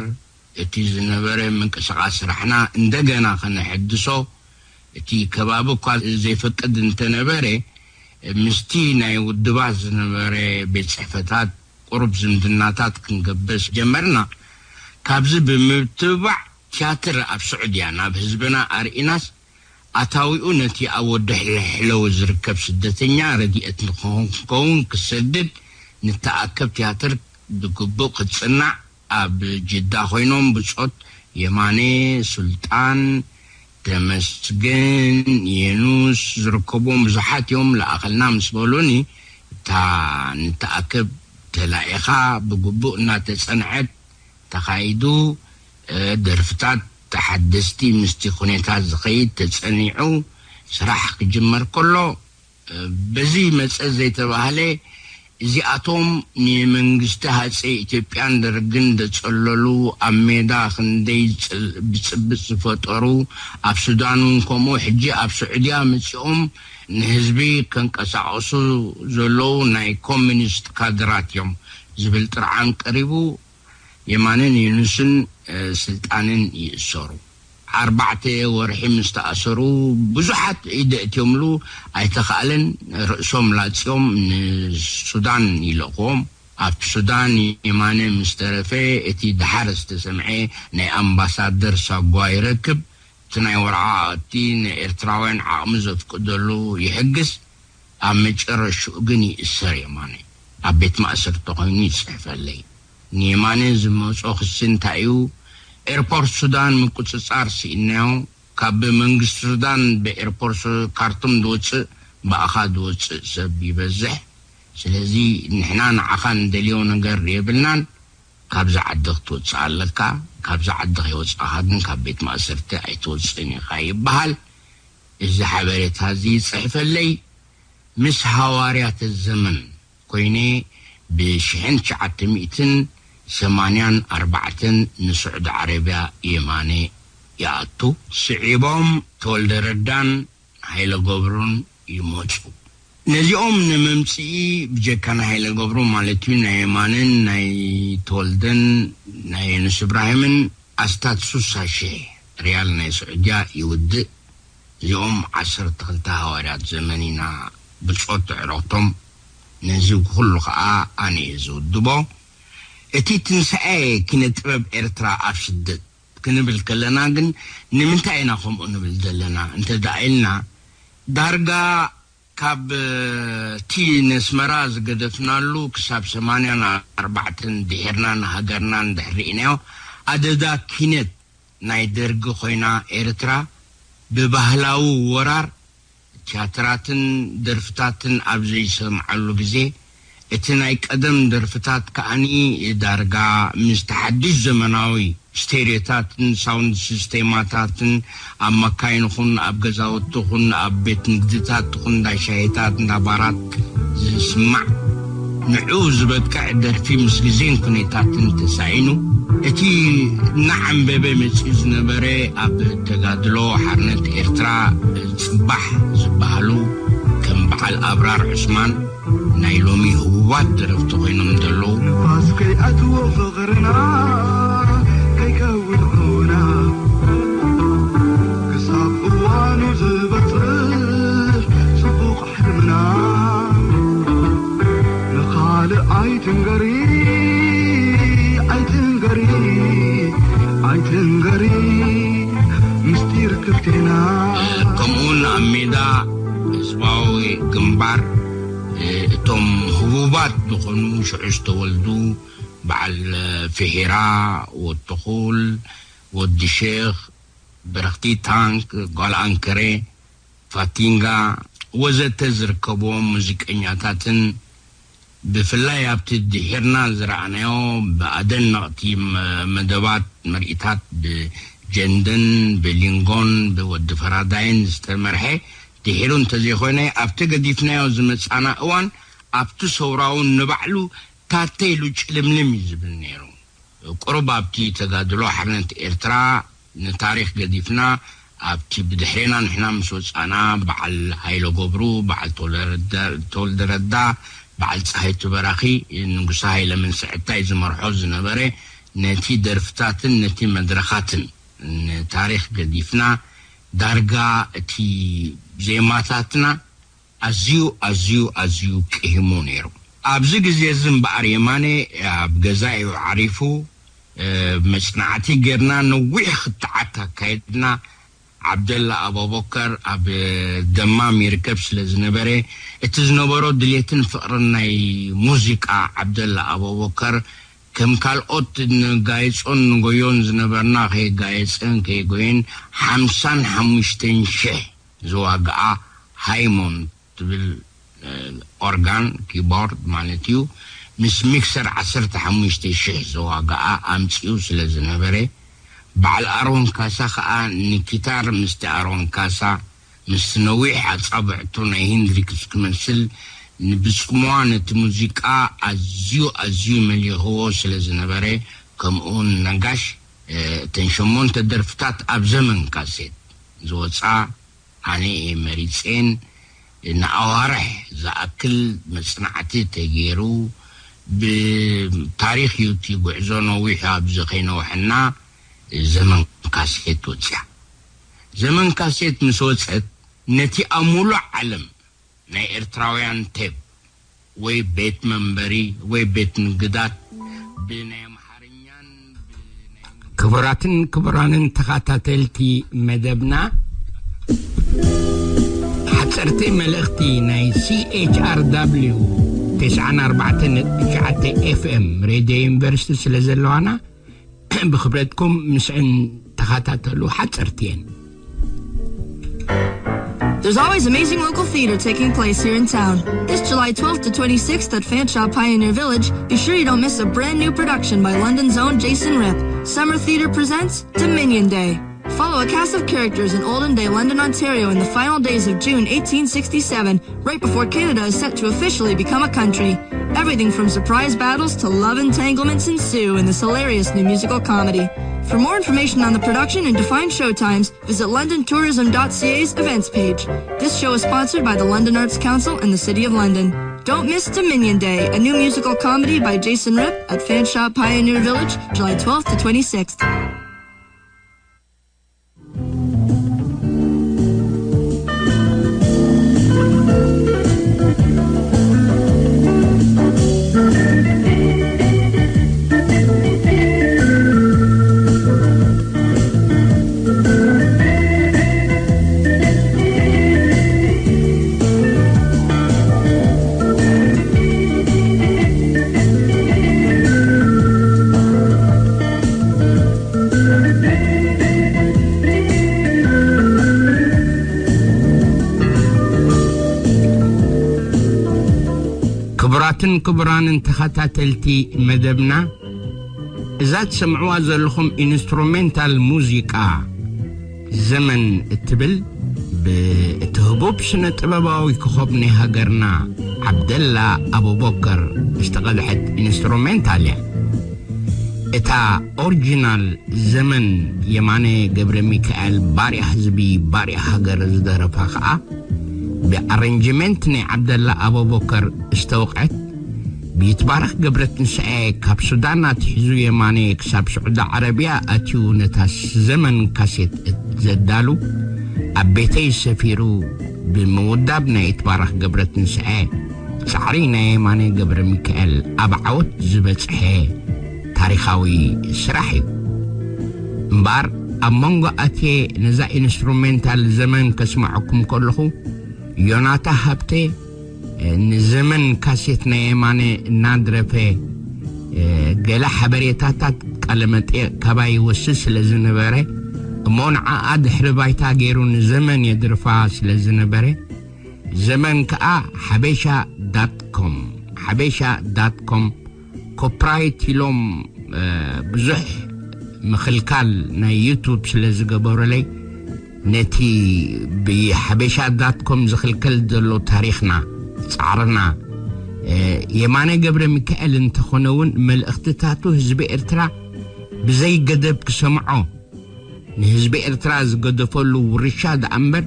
እቲ ዝነበረ ምንቅስቓስ ስራሕና እንደገና ከነሐድሶ እቲ ከባቢ እኳ ዘይፈቅድ እንተነበረ፣ ምስቲ ናይ ውድባት ዝነበረ ቤት ጽሕፈታት ቁሩብ ዝምድናታት ክንገብስ ጀመርና። ካብዚ ብምትብባዕ ትያትር ኣብ ስዑድያ ናብ ህዝብና ኣርኢናስ፣ ኣታዊኡ ነቲ ኣብ ወዲ ሕለሕለው ዝርከብ ስደተኛ ረድኤት ንክኸውን ክሰድድ፣ ንተኣከብ ትያትር ብግቡእ ክትጽናዕ ኣብ ጅዳ ኮይኖም ብጾት የማነ፣ ሱልጣን፣ ተመስገን፣ የኑስ ዝርከብዎም ብዙሓት እዮም። ለኣኸልና ምስ በሉኒ፣ እታ ንተኣከብ ተላኢኻ ብግቡእ እናተጸንዐት ተኻይዱ። ደርፍታት ተሓደስቲ ምስቲ ኩነታት ዝኸይድ ተጸኒዑ ስራሕ ክጅመር ከሎ፣ በዚ መጸ ዘይተባህለ፣ እዚኣቶም ንመንግስቲ ሃጸይ ኢትዮጵያን ደርግን ደጸለሉ፣ ኣብ ሜዳ ክንደይ ብጽብጽ ዝፈጠሩ፣ ኣብ ሱዳን እውን ከምኡ፣ ሕጂ ኣብ ስዑድያ መጺኦም ንህዝቢ ከንቀሳቐሱ ዘለዉ ናይ ኮሚኒስት ካድራት እዮም ዝብል ጥርዓን ቀሪቡ። የማንን ዩኑስን ስልጣንን ይእሰሩ። ኣርባዕተ ወርሒ ምስ ተኣሰሩ፣ ብዙሓት ኢደ እትዮምሉ ኣይተኻእለን፣ ርእሶም ላጽዮም ንሱዳን ይልእኽዎም። ኣብ ሱዳን የማነ ምስ ተረፈ፣ እቲ ደሓር ዝተሰምዐ ናይ ኣምባሳደር ሳጓ ይረክብ። እቲ ናይ ወርዓቕቲ ንኤርትራውያን ዓቕሚ ዘፍቅደሉ ይሕግዝ። ኣብ መጨረሽኡ ግን ይእሰር የማነ። ኣብ ቤት ማእሰርቲ ኮይኑ ይጽሕፈለይ። ንየማነ ዝመጾ ክሲ እንታይ እዩ? ኤርፖርት ሱዳን ምቁጽጻር ስኢናዮ። ካብ መንግስቲ ሱዳን ብኤርፖርት ካርቱም ዝወጽእ፣ ብኣኻ ዝወጽእ ሰብ ይበዝሕ። ስለዚ ንሕና ንዓኻ እንደልዮ ነገር የብልናን። ካብዛ ዓዲ ክትወጽእ ኣለካ። ካብዛ ዓዲ ከይወጻኻ ግን ካብ ቤት ማእሰርቲ ኣይትወጽእን ኢኻ ይበሃል። እዚ ሓበሬታ እዚ ይጽሕፈለይ። ምስ ሃዋርያተ ዘመን ኮይነ፣ ብሽሕን ትሽዓተ ሚእትን ሰማንያን ኣርባዕተን ንስዑዲ ዓረብያ የማነ ይኣቱ። ስዒቦም ተወልደ ረዳን ሃይለ ገብሩን ይመጹ። ነዚኦም ንመምጽኢ ብጀካ ናይ ሃይለ ገብሩ ማለት እዩ፣ ናይ የማነን ናይ ተወልደን ናይ የኑስ እብራሂምን ኣስታት ሱሳ ሽሕ ሪያል ናይ ስዑድያ ይውድእ። እዚኦም ዓሰርተ ክልተ ሃዋርያት ዘመን ኢና ብጾት ዕረቕቶም። ነዚ ኩሉ ኸኣ ኣነ እየ ዝውድቦ። እቲ ትንሳኤ ኪነ ጥበብ ኤርትራ ኣብ ስደት ክንብል ከለና ግን ንምንታይ ኢና ከምኡ ንብል ዘለና? እንተ ደኣ ኢልና፣ ዳርጋ ካብ እቲ ነስመራ ዝገደፍናሉ ክሳብ ሰማንያን ኣርባዕተን ድሒርና ንሃገርና እንድሕር ርኢናዮ፣ ኣደዳ ኪነት ናይ ደርጊ ኮይና ኤርትራ ብባህላዊ ወራር ቲያትራትን ደርፍታትን ኣብ ዘይሰምዓሉ ግዜ፣ እቲ ናይ ቀደም ደርፍታት ከኣኒ ዳርጋ ምስቲ ሓድሽ ዘመናዊ ስቴሪዮታትን ሳውንድ ሲስቴማታትን ኣብ መካይን ኹን ኣብ ገዛውቲ ኹን ኣብ ቤት ንግድታት ኹን እንዳ ሻሂታት እንዳ ባራት ዝስማዕ ንዑ ዝበቅዕ ደርፊ ምስ ግዜን ኩነታትን ተሳኢኑ፣ እቲ እናዓንበበ መጺኡ ዝነበረ ኣብ ተጋድሎ ሓርነት ኤርትራ ጽባሕ ዝበሃሉ ከም በዓል ኣብራር ዑስማን ናይ ሎሚ ህቡባት ደረፍቲ ኮይኖም ዘለዉ። ንፋስ ከይኣትዎ ፍቕርና ከይከውን ዑና ክሳብ እዋኑ ዝበጽሕ ጽቡቕ ሕልምና ንኻልእ ኣይትንገሪ ኣይትንገሪ ኣይትንገሪ ምስጢር ክልቴና። ከምኡውን ኣብ ሜዳ ህዝባዊ ግንባር እቶም ህቡባት ዝኾኑ ሽዑ ዝተወልዱ በዓል ፊሒራ፣ ወዲ ኹል፣ ወዲ ሼኽ፣ በረኽቲ ታንክ፣ ጓል ኣንከሬ፣ ፋቲንጋ ወዘተ ዝርከብዎም ሙዚቀኛታትን ብፍላይ ኣብቲ ድሒርና ዝረኣናዮ ብኣደነቕቲ መ-፣ መደባት ምርኢታት ብጀንደን ብሊንጎን ብወዲ ፈራዳይን ዝተመርሐ ድሒሩ እንተዘይኮነ ኣብቲ ገዲፍናዮ ዝመጻና እዋን ኣብቲ ሰውራውን ንባዕሉ ታተ ኢሉ ጭልምልም እዩ ዝብል ነይሩ። ቁሩብ ኣብቲ ተጋድሎ ሓርነት ኤርትራ ንታሪኽ ገዲፍና ኣብቲ ብድሕሬና ንሕና ምስ ወጻና በዓል ሃይለ ገብሩ፣ በዓል ተወልደ ረዳ፣ በዓል ጸሃይቱ በራኺ፣ ንጉሰ ሃይለ መንስዕታይ ዝመርሖ ዝነበረ ነቲ ደርፍታትን ነቲ መድረኻትን ንታሪኽ ገዲፍና ዳርጋ እቲ ዜማታትና ኣዝዩ ኣዝዩ ኣዝዩ ቅሂሙ ነይሩ። ኣብዚ ግዜ እዚ እምበኣር የማነ ኣብ ገዛ እዩ ዓሪፉ። መጽናዕቲ ጌርና ነዊሕ ክትዓት ኣካየድና። ዓብደላ ኣቡበከር ኣብ ደማም ይርከብ ስለ ዝነበረ፣ እቲ ዝነበሮ ድሌትን ፍቕርን ናይ ሙዚቃ ዓብደላ ኣቡበከር፣ ከም ካልኦት ንጋየጾን ንጎዮን ዝነበርና፣ ከየጋየጸን ከየጎየን ሓምሳን ሓሙሽተን ሽሕ ዝዋግኣ ሃይሞን ትብል ኦርጋን፣ ኪቦርድ ማለት እዩ፣ ምስ ሚክሰር ዓሰርተ ሓሙሽተ ሽሕ ዝዋግኣ ኣምጺኡ ስለ ዝነበረ፣ በዓል ኣሮን ካሳ ከኣ ንኪታር ምስቲ ኣሮን ካሳ፣ ምስቲ ነዊሕ ኣጻብዕቱ ናይ ሄንድሪክስ ክመስል፣ ንብጽምዋ ነቲ ሙዚቃ ኣዝዩ ኣዝዩ መሊኽዎ ስለ ዝነበረ፣ ከምኡውን ነጋሽ፣ እተን ሸሞንተ ደርፍታት ኣብ ዘመን ካሴት ዝወጻ ኣነ እየ መሪጼን። ንኣዋርሕ ዝኣክል መጽናዕቲ ተገይሩ፣ ብታሪኽ እዩ እቲ ጉዕዞ ነዊሑ ኣብዚ ከይነውሐና ዘመን ካሴት ወጽያ። ዘመን ካሴት ምስ ወጸት፣ ነቲ ኣብ ሙሉእ ዓለም ናይ ኤርትራውያን ቴፕ ወይ ቤት መንበሪ ወይ ቤት ንግዳት ብናይ ኣምሓርኛን ብናይ ክቡራትን ክቡራንን ተኸታተልቲ መደብና፣ ሓፀርቲ መልእኽቲ ናይ C H R W ተስዓን ኣርባዕተን ነጥቢ ትሽዓተ F M ሬድዮ ዩኒቨርሲቲ ስለ ዘለዋና፣ ብኽብረትኩም ምስዕን ተኸታተሉ። ሓፀርቲ እየን። There's always amazing local theater taking place here in town. This July twelfth to twenty-sixth at Fanshawe Pioneer Village, be sure you don't miss a brand new production by London's own Jason Rip. Summer Theater presents Dominion Day. Follow a cast of characters in olden day London, Ontario in the final days of June eighteen sixty-seven, right before Canada is set to officially become a country. Everything from surprise battles to love entanglements ensue in this hilarious new musical comedy. For more information on the production and to find showtimes, visit london tourism dot C A's events page. This show is sponsored by the London Arts Council and the City of London. Don't miss Dominion Day, a new musical comedy by Jason Rip at Fanshawe Pioneer Village, July twelfth to twenty-sixth. ክቡራትን ክቡራንን ተኸታተልቲ መደብና፣ እዛ ትሰምዕዋ ዘለኹም ኢንስትሩሜንታል ሙዚቃ ዘመን እትብል፣ ብእቲ ህቡብ ስነ ጥበባዊ ኮኾብ ናይ ሃገርና ዓብደላ ኣቡበከር ዝተቐድሐት ኢንስትሩሜንታል እያ። እታ ኦሪጂናል ዘመን የማነ ገብረ ሚካኤል፣ ባርያ ህዝቢ ባርያ ሃገር ዝደረፋ ኸኣ፣ ብኣረንጅመንት ናይ ዓብደላ ኣቡበከር ዝተወቕዐት፣ ብይትባረኽ ገብረትንሳኤ ካብ ሱዳን ኣትሒዙ የማነ ክሳብ ስዑዲ ዓረብያ ኣትዩ ነታ ዘመን ካሴት ዘዳሉ፣ ኣብ ቤተይ ሰፊሩ ብምውዳብ ናይ ይትባረኽ ገብረትንሳኤ ጻዕሪ ናይ የማነ ገብረ ሚካኤል ኣብ ዓወት ዝበጽሐ ታሪኻዊ ስራሕ እዩ። እምበኣር ኣብ መንጎ ኣትየ ነዛ ኢንስትሩሜንታል ዘመን ከስምዐኩም ከለኹ፣ ዮናታ ሃብተ ንዘመን ካሴት ናይ የማነ እናድረፈ፣ ገለ ሓበሬታታት ቃለ መጠይቕ ካባይ ይወስድ ስለ ዝነበረ፣ እሞ ንዓኣ ድሕሪ ባይታ ገይሩ ንዘመን የድርፋ ስለ ዝነበረ፣ ዘመን ከኣ ሓበሻ ዳት ኮም፣ ሓበሻ ዳት ኮም ኮፕራይት ኢሎም፣ እ፣ ብዙሕ ምኽልካል ናይ ዩቱብ ስለ ዝገበሩለይ፣ ነቲ ብሓበሻ ዳት ኮም ዝኽልከል ዘሎ ታሪኽና፣ ጻዕርና፣ እ፣ የማነ ገብረ ሚካኤል እንተኾነ እውን፣ መልእኽትታቱ ህዝቢ ኤርትራ ብዘይ ገደብ ክሰምዖ፣ ንህዝቢ ኤርትራ ዝገደፈሉ ውርሻ ደኣ እምበር፣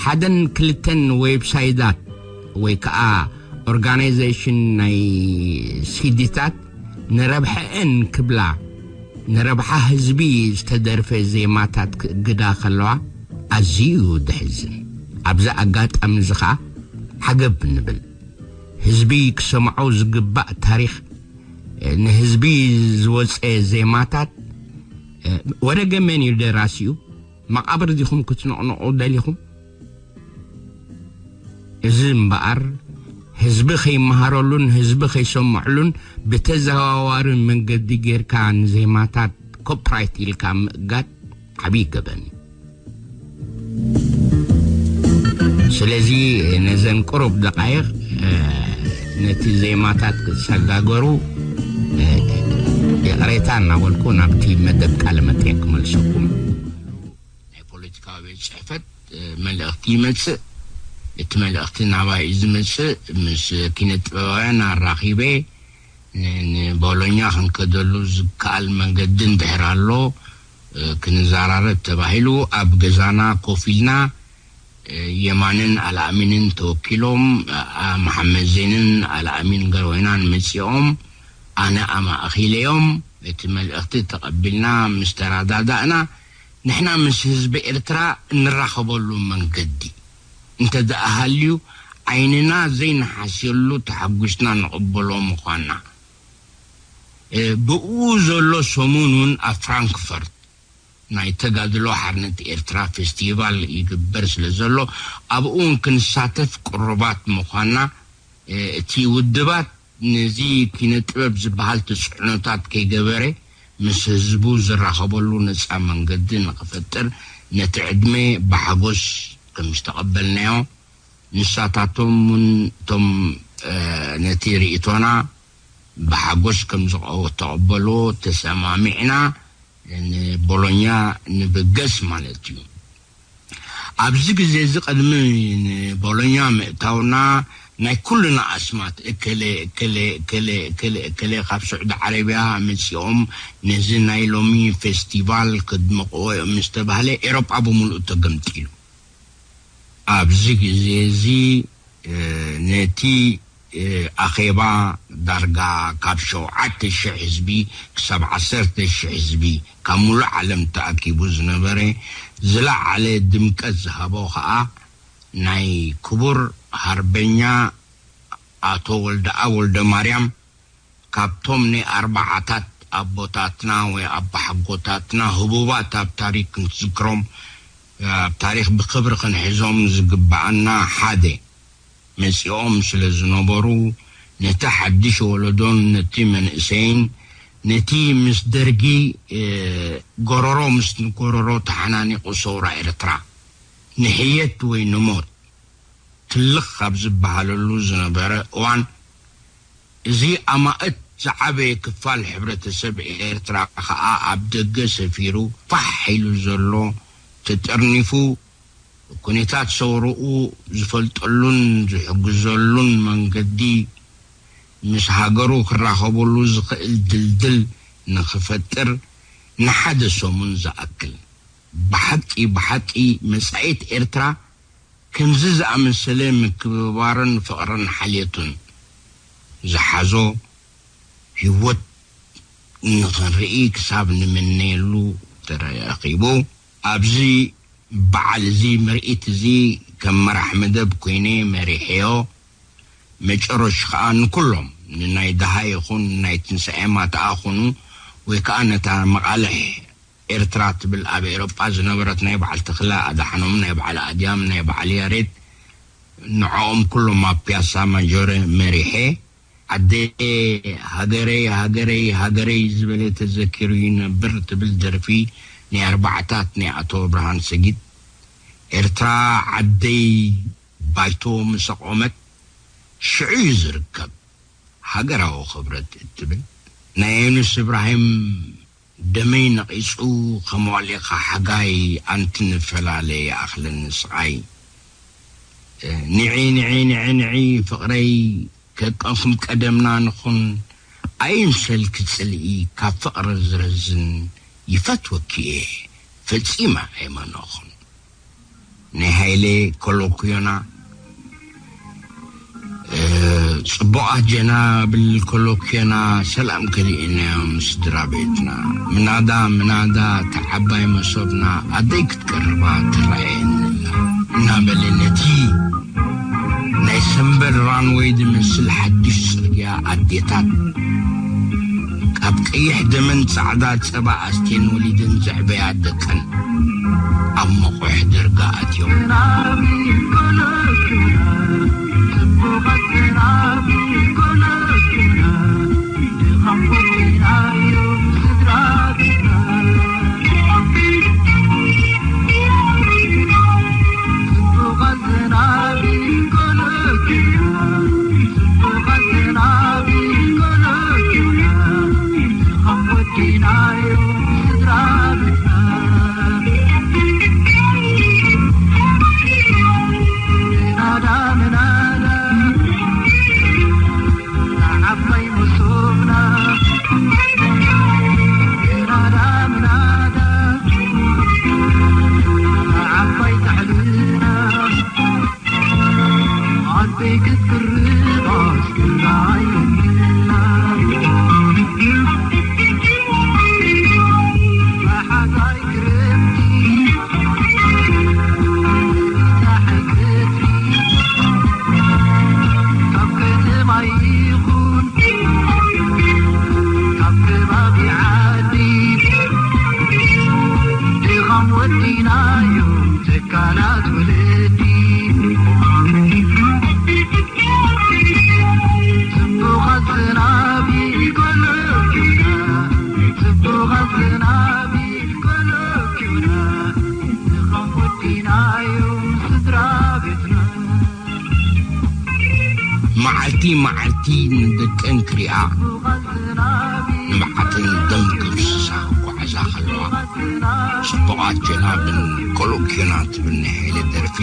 ሓደን ክልተን ዌብሳይታት ወይ ከኣ ኦርጋናይዜሽን ናይ ሲዲታት ንረብሐአን ክብላ፣ ንረብሓ ህዝቢ ዝተደርፈ ዜማታት ክእግዳ ከለዋ፣ ኣዝዩ እዩ ደሕዝን። ኣብዚ ኣጋጣሚ እዚ ኸኣ ዓገብ ንብል። ህዝቢ ክሰምዖ ዝግባእ ታሪኽ፣ ንህዝቢ ዝወጸ ዜማታት፣ ወረገ መን እዩ ደራሲኡ? መቓብር ዲኹም ክትነቕንቑ ደሊኹም? እዚ እምበኣር ህዝቢ ከይመሃረሉን ህዝቢ ከይሰምዕሉን ብተዘዋዋሪ መንገዲ ጌርካ ንዜማታት ኮፕራይት ኢልካ ምእጋድ ዓብዪ ገበን እዩ። ስለዚ ነዘን ቁሩብ ደቃይቕ ነቲ ዜማታት ክሰጋገሩ ይቕሬታ እናበልኩ ናብቲ መደብ ቃለ መጠየቅ ክመልሰኩም። ናይ ፖለቲካዊ ቤት ጽሕፈት መልእኽቲ ይመጽእ። እቲ መልእኽቲ ናባይ እዩ ዝመጽእ። ምስ ኪነ ጥበባውያን ኣራኺበ ንቦሎኛ ክንከደሉ ዝከኣል መንገዲ እንድሕር ኣሎ ክንዘራረብ ተባሂሉ ኣብ ገዛና ኮፍ ኢልና የማንን ኣልኣሚንን ተወኪሎም መሓመድ ዜንን ኣልኣሚን ገርወይናን መጺኦም ኣነ ኣማእኺለዮም እቲ መልእኽቲ ተቐቢልና ምስ ተረዳዳእና ንሕና ምስ ህዝቢ ኤርትራ እንራኸበሉ መንገዲ እንተ ደኣ ሃልዩ ዓይንና ዘይንሓስየሉ ተሓጒስና ንቕበሎ ምዃንና ብኡ ዘሎ ሰሙን እውን ኣብ ፍራንክፈርት ናይ ተጋድሎ ሓርነት ኤርትራ ፌስቲቫል ይግበር ስለ ዘሎ ኣብኡ እውን ክንሳተፍ ቅሩባት ምዃንና እቲ ውድባት ነዚ ኪነ ጥበብ ዝበሃል ተፅዕኖታት ከይገበረ ምስ ህዝቡ ዝራኸበሉ ነፃ መንገዲ ንክፈጥር ነቲ ዕድመ ብሓጎስ ከም ዝተቐበልናዮ ንሳታቶም እውን እቶም ነቲ ርእቶና ብሓጎስ ከም ዝተቐበልዎ ተሰማሚዕና ንቦሎኛ ንብገስ ማለት እዩ። ኣብዚ ግዜ እዚ ቅድሚ ንቦሎኛ ምእታውና ናይ ኩልና ኣስማት እከለ እከለ እከለ እከለ እከለ ካብ ስዑዲ ዓረብያ መፂኦም ነዚ ናይ ሎሚ ፌስቲቫል ክድምቕዎ እዮም ምስ ተባህለ ኤሮጳ ብምሉኡ ተገምጢሉ። ኣብዚ ግዜ እዚ ነቲ ኣኼባ ዳርጋ ካብ ሸውዓተ ሽሕ ህዝቢ ክሳብ ዓሰርተ ሽሕ ህዝቢ ካብ ሙሉእ ዓለም ተኣኪቡ ዝነበረ ዝለዓለ ድምቀት ዝሃቦ ኸኣ ናይ ክቡር ሃርበኛ ኣቶ ወልደኣብ ወልደማርያም ካብቶም ናይ ኣርባዓታት ኣቦታትና ወይ ኣባሓጎታትና ህቡባት ኣብ ታሪክ ክንዝክሮም ኣብ ታሪክ ብክብሪ ክንሕዞም ዝግበኣና ሓደ መጺኦም ስለ ዝነበሩ ነቲ ሓድሽ ወለዶን ነቲ መንእሰይን ነቲ ምስ ደርጊ ጎረሮ ምስ ጎረሮ ተሓናኒቑ ሰውራ ኤርትራ ንሕየት ወይ ንሞት ትልኽ ካብ ዝበሃለሉ ዝነበረ እዋን እዚ ኣማእት ዝዓበየ ክፋል ሕብረተሰብ ኤርትራ ከኣ ኣብ ደገ ሰፊሩ ፋሕ ኢሉ ዘሎ ተጠርኒፉ ኩነታት ሰውርኡ ዝፈልጠሉን ዝሕግዘሉን መንገዲ ምስ ሃገሩ ክራኸበሉ ዝኽእል ድልድል ንኽፈጥር ንሓደ ሰሙን ዝኣክል ብሓቂ ብሓቂ መጻኢት ኤርትራ ከምዚ ዝኣመሰለ ምክብባርን ፍቕርን ሓልየቱን ዝሓዞ ህይወት ንኽንርኢ ክሳብ ንምነየሉ ተረኺቡ። ኣብዚ በዓል እዚ ምርኢት እዚ ከም መራሕ መደብ ኮይነ መሪሐዮ። መጨረሽ ከኣ ንኩሎም ንናይ ደሃ ይኹን ናይ ትንሳኤ ማትኣ ኹኑ ወይ ከኣ ነታ መቓልሕ ኤርትራ ትብል ኣብ ኤሮጳ ዝነበረት ናይ በዓል ተኽለ ኣድሓኖም ናይ በዓል ኣድያም ናይ በዓል ያሬድ ንዕኦም ኩሎም ኣብ ፒያሳ ማጆረ መሪሐ ዓደየ ሃገረይ ሃገረይ ሃገረይ ዝበለ ተዘኪሩ ይነብር ትብል ደርፊ ናይ ኣርባዕታት ናይ ኣቶ ብርሃን ሰጊድ ኤርትራ ዓደይ ባይቶ ምሰቆመት ሽዑ እዩ ዝርከብ ሃገራዊ ክብረት እትብል ናይ የኑስ እብራሂም ደመይ ነቒጹ ከመዋሊኻ ሓጋይ ኣንቲ ንፈላለ ይኣኽለኒ ስቓይ ንዒ ንዒ ንዒ ንዒ ፍቕረይ ከቀኹም ቀደምና ንኹን ኣይምሰልኪ ጽልኢ ካብ ፍቕሪ ዝረዝን ይፈትወኪ እየ ፈጺመ ኣይመነኹን ናይ ሃይለ ኮሎኩዮና ጽቡቓት ጀናብል ኮሎኩዮና ሰላም ከሊእናዮም ስድራ ቤትና ምናዳ ምናዳ ተዓባይ መሶብና ኣደይ ክትቀርባ ትረኣየኒ ኣላ እናበለ ነቲ ናይ ሰንበል ራንወይ ዝመስል ሓድሽ ጽርግያ ኣዴታት ኣብ ቀይሕ ደመን ጻዕዳ ጸባ ኣስቴን ወሊደን ዘዕበያ ደቀን ኣብ መቑሕ ደርጋ ኣትዮም። መዓልቲ መዓልቲ ንደቀን ክሪኣ ንብዓተን ደም ከፍስሳ ክጓዓዛ ከለዋ፣ ጽቡቓት ጀናብን ኮሎኪዮና ትብል ናይ ሃይለ ደርፊ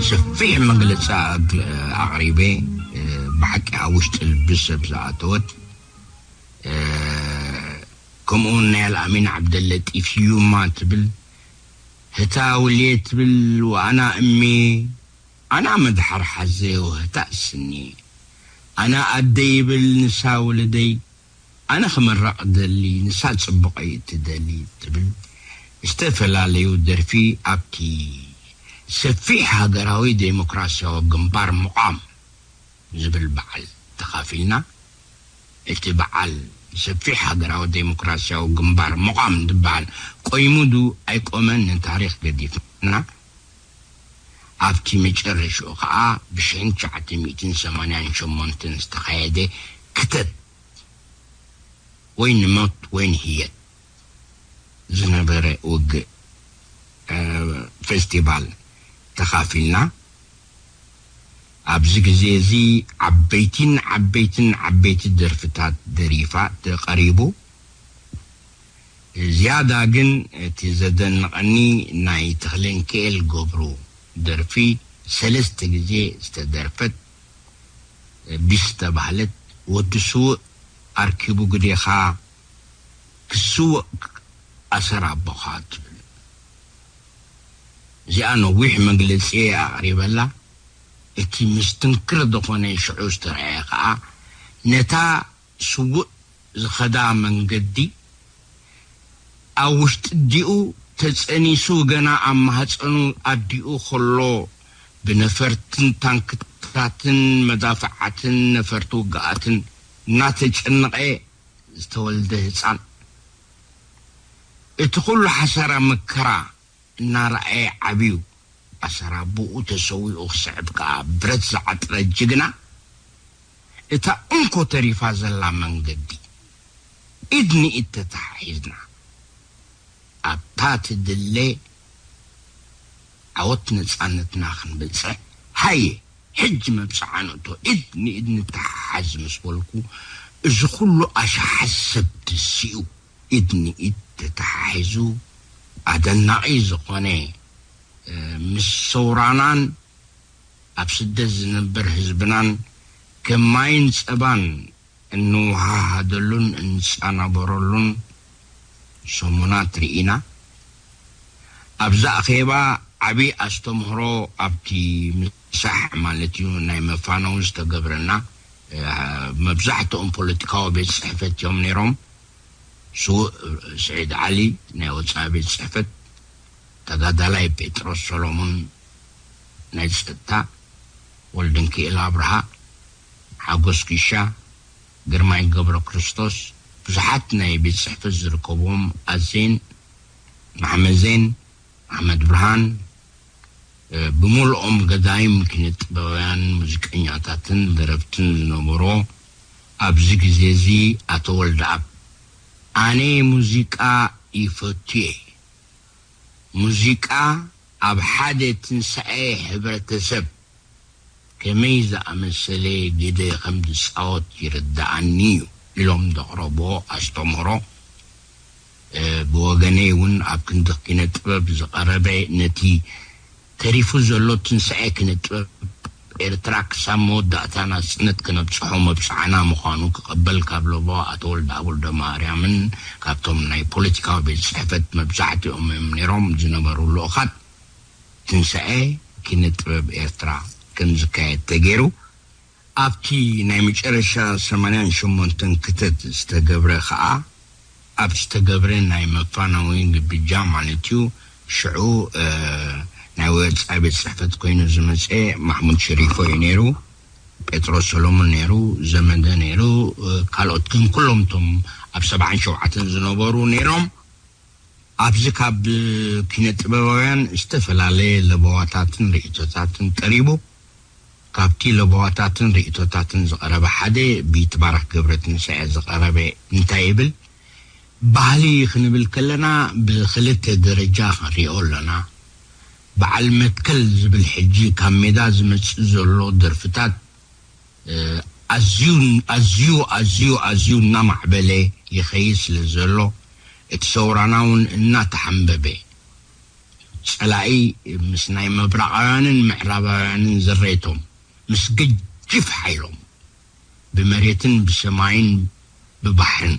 ሰፊሕ መግለጺ ኣግ-፣ ኣቕሪበ። ብሓቂ ኣብ ውሽጢ ልቢ ሰብ ዝኣተወት፣ ከምኡ እውን ናይ ኣልኣሚን ዓብደለጢፍ ዩማ ትብል፣ ህታ ውልየ ትብል፣ ወኣና እሜ ኣና መድሓር ሓዘ ወህታ ስኒ፣ ኣና ኣደ ይብል ንሳ ውልደይ፣ ኣነ ክምረቕ ደሊ ንሳ ጽቡቐይ እትደሊ ትብል፣ ዝተፈላለዩ ደርፊ ኣብቲ ሰፊሕ ሃገራዊ ዴሞክራሲያዊ ግንባር ምቋም ዝብል በዓል ተኻፊልና። እቲ በዓል ሰፊሕ ሃገራዊ ዴሞክራሲያዊ ግንባር ምቋም ዝበሃል ቆይሙ ዱ ኣይቆመን ንታሪኽ ገዲፍና፣ ኣብቲ መጨረሽኡ ኸኣ ብሽሕን ትሽዓተ ሚእትን ሰማንያን ሸሞንተን ዝተኻየደ ክተት ወይ ንሞት ወይ ንህየት ዝነበረ ውግእ፣ እ፣ ፌስቲቫል ተኻፊልና። ኣብዚ ግዜ እዚ ዓበይቲን ዓበይትን ዓበይቲ ደርፍታት ደሪፋ ተቐሪቡ። ዝያዳ ግን እቲ ዘደንቐኒ ናይ ተኽለንክኤል ገብሩ ደርፊ ሰለስተ ግዜ ዝተደርፈት ቢስ ዝተባህለት፣ "ወዲ ስዉእ ኣርኪቡ ግዴኻ ክስወእ ኣሰር ኣቦኻ" ትብል። እዚኣ ነዊሕ መግለጺ ኣቕሪበላ። እቲ ምስትንክር ዝኾነ ሽዑ ዝተረኣየ ኸኣ ነታ ስዉእ ዝኸዳ መንገዲ፣ ኣብ ውሽጢ ኣዲኡ ተጸኒሱ፣ ገና ኣብ ማህጸኑ ኣዲኡ ከሎ ብነፈርትን ታንክታትን መዳፍዓትን ነፈርቲ ውግኣትን እናተጨነቐ ዝተወልደ ህጻን፣ እቲ ኩሉ ሓሳራ መከራ እናረኣየ ዓብዩ፣ ኣሰር ኣቦኡ ተሰዊኡ ክስዕብ ከኣ ብረት ዝዓጥረ ጅግና፣ እታ እንኮ ተሪፋ ዘላ መንገዲ ኢድ ንኢድ ተተሓሒዝና ኣብታ ትድለ ዓወት ነጻነትና ክንበጽሕ፣ ሃየ ሕጂ መብጽዓ ንእቶ፣ ኢድ ንኢድ ንተሓሓዝ ምስ በልኩ፣ እዚ ኩሉ ኣሽሓት ሰብ ተሲኡ ኢድ ንኢድ ተተሓሒዙ ኣደናቒ ዝኾነ፣ እ፣ ምስ ሰውራናን ኣብ ስደት ዝነብር ህዝብናን ከም ማይን ጸባን እንወሃሃደሉን እንጻናበረሉን ሰሙናት ርኢና። ኣብዛ ኣኼባ ዓቢ ኣስተምህሮ ኣብቲ ምሳሕ ማለት እዩ ናይ መፋነዊ ዝተገብረና፣ እ፣ መብዛሕትኦም ፖለቲካዊ ቤት ጽሕፈት እዮም ነይሮም። ስዉእ ስዒድ ዓሊ ናይ ወጻኢ ቤት ጽሕፈት፣ ተጋዳላይ ጴጥሮስ ሰሎሞን ናይ ጸጥታ፣ ወልደንክኤል ኣብርሃ፣ ሓጎስ ኪሻ፣ ግርማይ ገብረ ክርስቶስ፣ ብዙሓት ናይ ቤት ጽሕፈት ዝርከብዎም ኣዜን፣ ማሕመዜን፣ ኣሕመድ ብርሃን፣ እ፣ ብምልኦም ገዳይም ኪነ ጥበባውያን ሙዚቀኛታትን ደረፍትን ዝነበሮ ኣብዚ ግዜ እዚ ኣቶ ወልደኣብ፣ ኣነ ሙዚቃ ይፈቱ እየ። ሙዚቃ ኣብ ሓደ ትንሳኤ ሕብረተሰብ ከመይ ዝኣመሰለ ግደ ከም ዝጻወት ይርድኣኒ እዩ ኢሎም ዘቕረብዎ ኣስተምህሮ፣ እ፣ ብወገነይ እውን ኣብ ክንዲ ኪነ ጥበብ ዝቐረበ ነቲ ተሪፉ ዘሎ ትንሳኤ ኪነ ጥበብ ኤርትራ ክሳብ መወዳእታ ናጽነት ክነብጽሖ መብጽዓና ምዃኑ ክቕበል ካብ ለቦ ኣቶ ወልደኣብ ወልደማርያምን ካብቶም ናይ ፖለቲካዊ ቤት ጽሕፈት መብዛሕትኦም እዮም ነይሮም ዝነበሩ ልኡኻት ትንሳኤ ኪነ ጥበብ ኤርትራ ከም ዝካየድ ተገይሩ። ኣብቲ ናይ መጨረሻ ሰማንያን ሸሞንተን ክተት ዝተገብረ ኸኣ፣ ኣብ ዝተገብረ ናይ መፋነዊ ግብጃ ማለት እዩ፣ ሽዑ፣ እ፣ ናይ ወጻኢ ቤት ጽሕፈት ኮይኑ ዝመጸ ማሕሙድ ሸሪፎ እዩ ነይሩ፣ ጴጥሮስ ሰሎሞን ነይሩ፣ ዘመደ ነይሩ፣ እ፣ ካልኦት ግን ኩሎም እቶም ኣብ ሰብዓን ሸውዓተን ዝነበሩ ነይሮም። ኣብዚ ካብ ኪነ ጥበባውያን ዝተፈላለየ ለበዋታትን ርእይቶታትን ቀሪቡ። ካብቲ ለበዋታትን ርእይቶታትን ዝቐረበ ሓደ ብይትባረክ ገብረትንሳኤ ዝቐረበ እንታይ ይብል? ባህሊ ክንብል ከለና ብኽልተ ደረጃ ክንሪኦ ኣለና። በዓል መትከል ዝብል ሕጂ ካብ ሜዳ ዝመጽእ ዘሎ ደርፍታት፣ እ፣ ኣዝዩ፣ ኣዝዩ፣ ኣዝዩ፣ ኣዝዩ እናማዕበለ ይኸይድ ስለ ዘሎ፣ እቲ ሰውራና እውን እናተሓንበበ፣ ጸላኢ ምስ ናይ ምብራቓውያንን ምዕራባውያንን ዝሬቶም፣ ምስ ገጅፍ ሓይሎም፣ ብመሬትን ብሰማይን ብባሕርን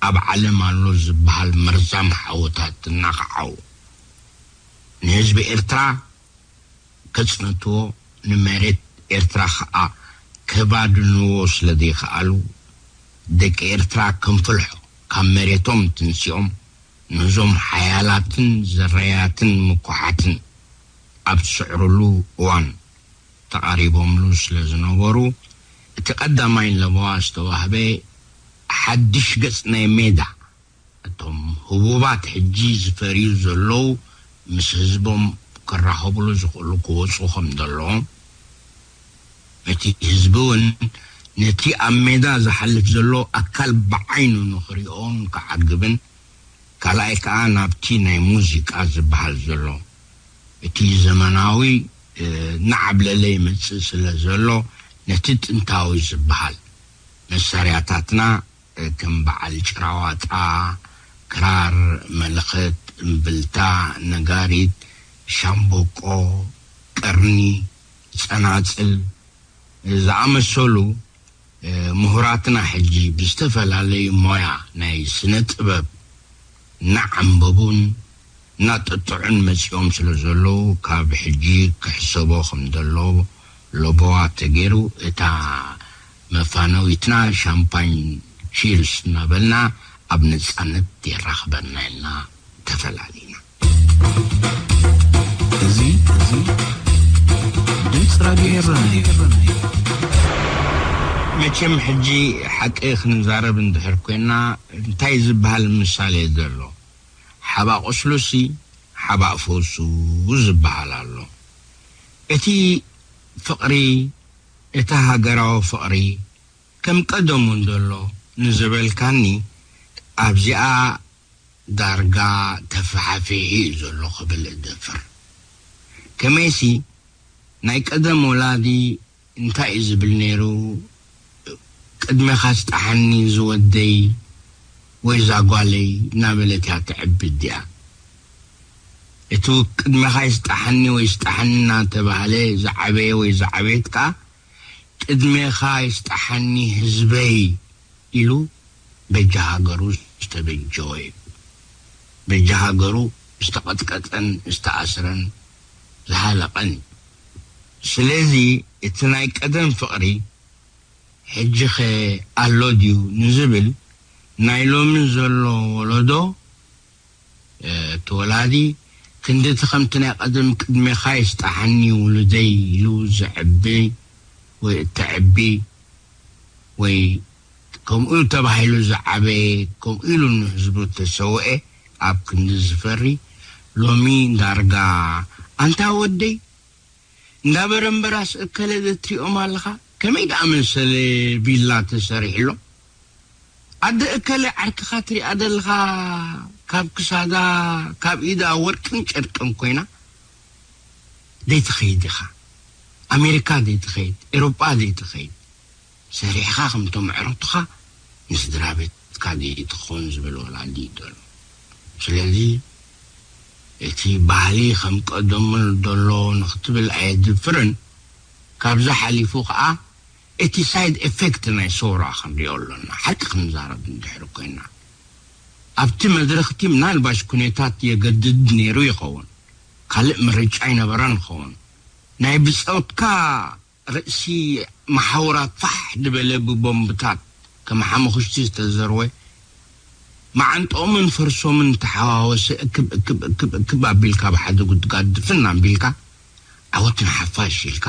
ኣብ ዓለም ኣሎ ዝበሃል መርዛም ሓወታት እናኸዓው፣ ንህዝቢ ኤርትራ ከጽንትዎ፣ ንመሬት ኤርትራ ኸኣ ከባድንዎ ስለ ዘይከኣሉ፣ ደቂ ኤርትራ ከም ፍልሖ ካብ መሬቶም ትንሲኦም፣ ነዞም ሓያላትን ዘረያትን ምኩሓትን ኣብ ዝስዕሩሉ እዋን ተቓሪቦምሉ ስለ ዝነበሩ፣ እቲ ቀዳማይ ለበዋ ዝተዋህበ ሓድሽ ገጽ ናይ ሜዳ፣ እቶም ህቡባት ሕጂ ዝፈርዩ ዘለዉ ምስ ህዝቦም ክራኸብሉ ዝኽእሉ ክወጹ ከም ዘለዎም፣ እቲ ህዝቢ እውን ነቲ ኣብ ሜዳ ዝሓልፍ ዘሎ ኣካል ብዓይኑ ንኽሪኦን ክዓግብን፣ ካልኣይ ከኣ ናብቲ ናይ ሙዚቃ ዝበሃል ዘሎ፣ እቲ ዘመናዊ፣ እ፣ እናዓብለለ ይመጽእ ስለ ዘሎ፣ ነቲ ጥንታዊ ዝበሃል መሳርያታትና፣ እ፣ ከም በዓል ጭራዋጣ፣ ክራር፣ መለኸት፣ እምብልታ፣ ነጋሪት፣ ሻምበቆ፣ ቀርኒ፣ ጸናጽል ዝኣመሰሉ፣ እ፣ ምሁራትና ሕጂ ብዝተፈላለዩ ሞያ ናይ ስነ ጥበብ እናዓንበቡን እናጠጥዑን መጺኦም ስለ ዘለዉ፣ ካብ ሕጂ ክሕሰቦ ከም ዘሎ ለበዋ ተገይሩ፣ እታ መፋነዊትና ሻምፓኝ ቺርስ እናበልና ኣብ ነጻነት የራኽበና ኢልና ተፈላሊና። እዚ፣ እዚ ድምፂ ራድዮ ኤረና እዩ። መቸም ሕጂ ሓቂ ክንዛረብ እንድሕር ኮይና፣ እንታይ ዝበሃል ምሳሌ ዘሎ? ሓባ ቁስሉሲ ሓባእ ፈውሱ ዝበሃል ኣሎ። እቲ ፍቕሪ፣ እቲ ሃገራዊ ፍቕሪ ከም ቀደሙ እንዶ ኣሎ ንዝበልካኒ፣ ኣብዚኣ ዳርጋ ተፈሓፊሑ እዩ ዘሎ ክብል እደፍር። ከመይሲ፣ ናይ ቀደም ወላዲ እንታይ እዩ ዝብል ነይሩ? "ቅድሜኻ ስጣሓኒ ዝወደይ ወይ ዛጓለይ" እናበለት እያ ትዕቢ እዲኣ። እቲ "ቅድሜኻ ይስጣሓኒ ወይ ስጣሓኒ" እናተባህለ ዝዓበየ ወይ ዝዓበየት ከኣ "ቅድሜኻ ይስጣሓኒ ህዝበይ" ኢሉ በጃ ሃገሩ ዝተበጀወ እዩ። በጃ ሃገሩ ዝተቐጥቀጠን ዝተኣስረን ዝሃለቐን እዩ። ስለዚ እቲ ናይ ቀደም ፍቕሪ ሕጂኸ ኣሎ ድዩ ንዝብል፣ ናይ ሎሚ ዘሎ ወለዶ፣ እ፣ እቲ ወላዲ ክንድቲ ከምቲ ናይ ቀደም "ቅድሜኻ ይስጣሓኒ ውሉደይ" ኢሉ ዘዕቢ ወይ እተዕቢ ወይ ከምኡ ተባሂሉ ዝዓበየ፣ ከምኡ ኢሉ ንህዝቡ ተሰውኤ፣ ኣብ ክንዲ ዝፈሪ፣ ሎሚ ዳርጋ ኣንታ ወደይ እንዳ በረምበራስ እከለ ዘትሪኦም ኣለኻ። ከመይ ደኣ መሰለ ቪላ ተሰሪሕሎም? ኣደ እከለ ዓርክኻ ትሪኣ ዘለኻ፣ ካብ ክሳዳ ካብ ኢዳ ወርቅን ጨርቅን ኮይና፣ ዘይትኸይድ ኢኻ። ኣሜሪካ ዘይትኸይድ፣ ኤሮጳ ዘይትኸይድ፣ ሰሪሕኻ ከምቶም ኣዕሩኽትኻ ንስድራ ቤትካ ዘይትኾን ዝብል ወላዲ እዩ ዘሎ። ስለዚ እቲ ባህሊ ከም ቀደሙ ዘሎ ንክትብል ኣየድፍርን። ካብዛ ሓሊፉ ከዓ እቲ ሳይድ ኤፌክት ናይ ሰውራ ክንሪኦ ኣሎና። ሓቂ ክንዛረብ እንድሕር ኮይና፣ ኣብቲ መድረኽቲ ምናልባሽ ኩነታት የገድድ ነይሩ ይኸውን፣ ካልእ ምርጫ ኣይነበረን ይኸውን። ናይ ብጾትካ ርእሲ መሓውራት ፋሕ ዝበለ ብቦምብታት ከም ሓሙኽሽቲ ዝተዘርወ፣ መዓንጥኦምን ፈርሶምን ተሓዋወሰ። እክብ እክብ እክብ እክብ ኣቢልካ፣ ብሓደ ጉድጋድ ድፍን ኣቢልካ፣ ዓወት ንሓፋሽ ኢልካ፣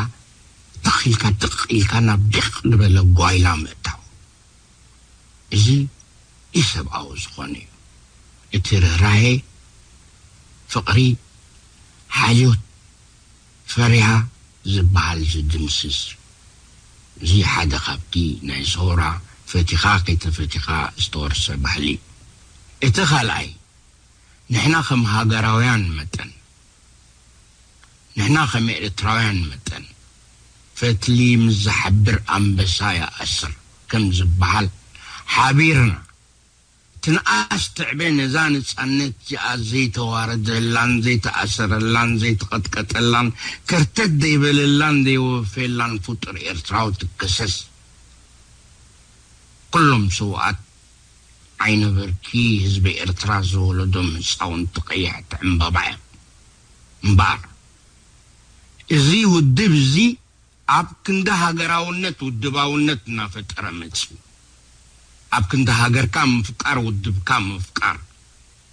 ትኽ ኢልካ፣ ትኽ ኢልካ ናብ ዲቕ ዝበለ ጓይላ ምእታው። እዚ ኢሰብኣዊ ዝኾነ እዩ። እቲ ርህራሄ፣ ፍቕሪ፣ ሓልዮት፣ ፈሪሃ ዝበሃል ዝድምስስ እዩ። እዚ ሓደ ካብቲ ናይ ሰውራ ፈቲኻ ከይተፈቲኻ ዝተወርሰ ባህሊ እዩ። እቲ ካልኣይ፣ ንሕና ከም ሃገራውያን መጠን፣ ንሕና ከም ኤርትራውያን መጠን፣ ፈትሊ ምስ ዝሓብር ኣንበሳ ይኣስር ከም ዝበሃል፣ ሓቢርና ትንኣስ ትዕበ ነዛ ነጻነት እዚኣ ዘይተዋረደላን ዘይተኣሰረላን ዘይተቐጥቀጠላን ከርተት ዘይበለላን ዘይወፈየላን ፍጡር ኤርትራዊ ትከሰስ። ኩሎም ስውኣት ዓይነ በርኪ ህዝቢ ኤርትራ ዝወለዶም ህጻውንቲ ቀያሕቲ ዕምባባ እዮም። እምበኣር፣ እዚ ውድብ እዚ ኣብ ክንዲ ሃገራውነት ውድባውነት እናፈጠረ መጺኡ። ኣብ ክንዲ ሃገርካ ምፍቃር ውድብካ ምፍቃር፣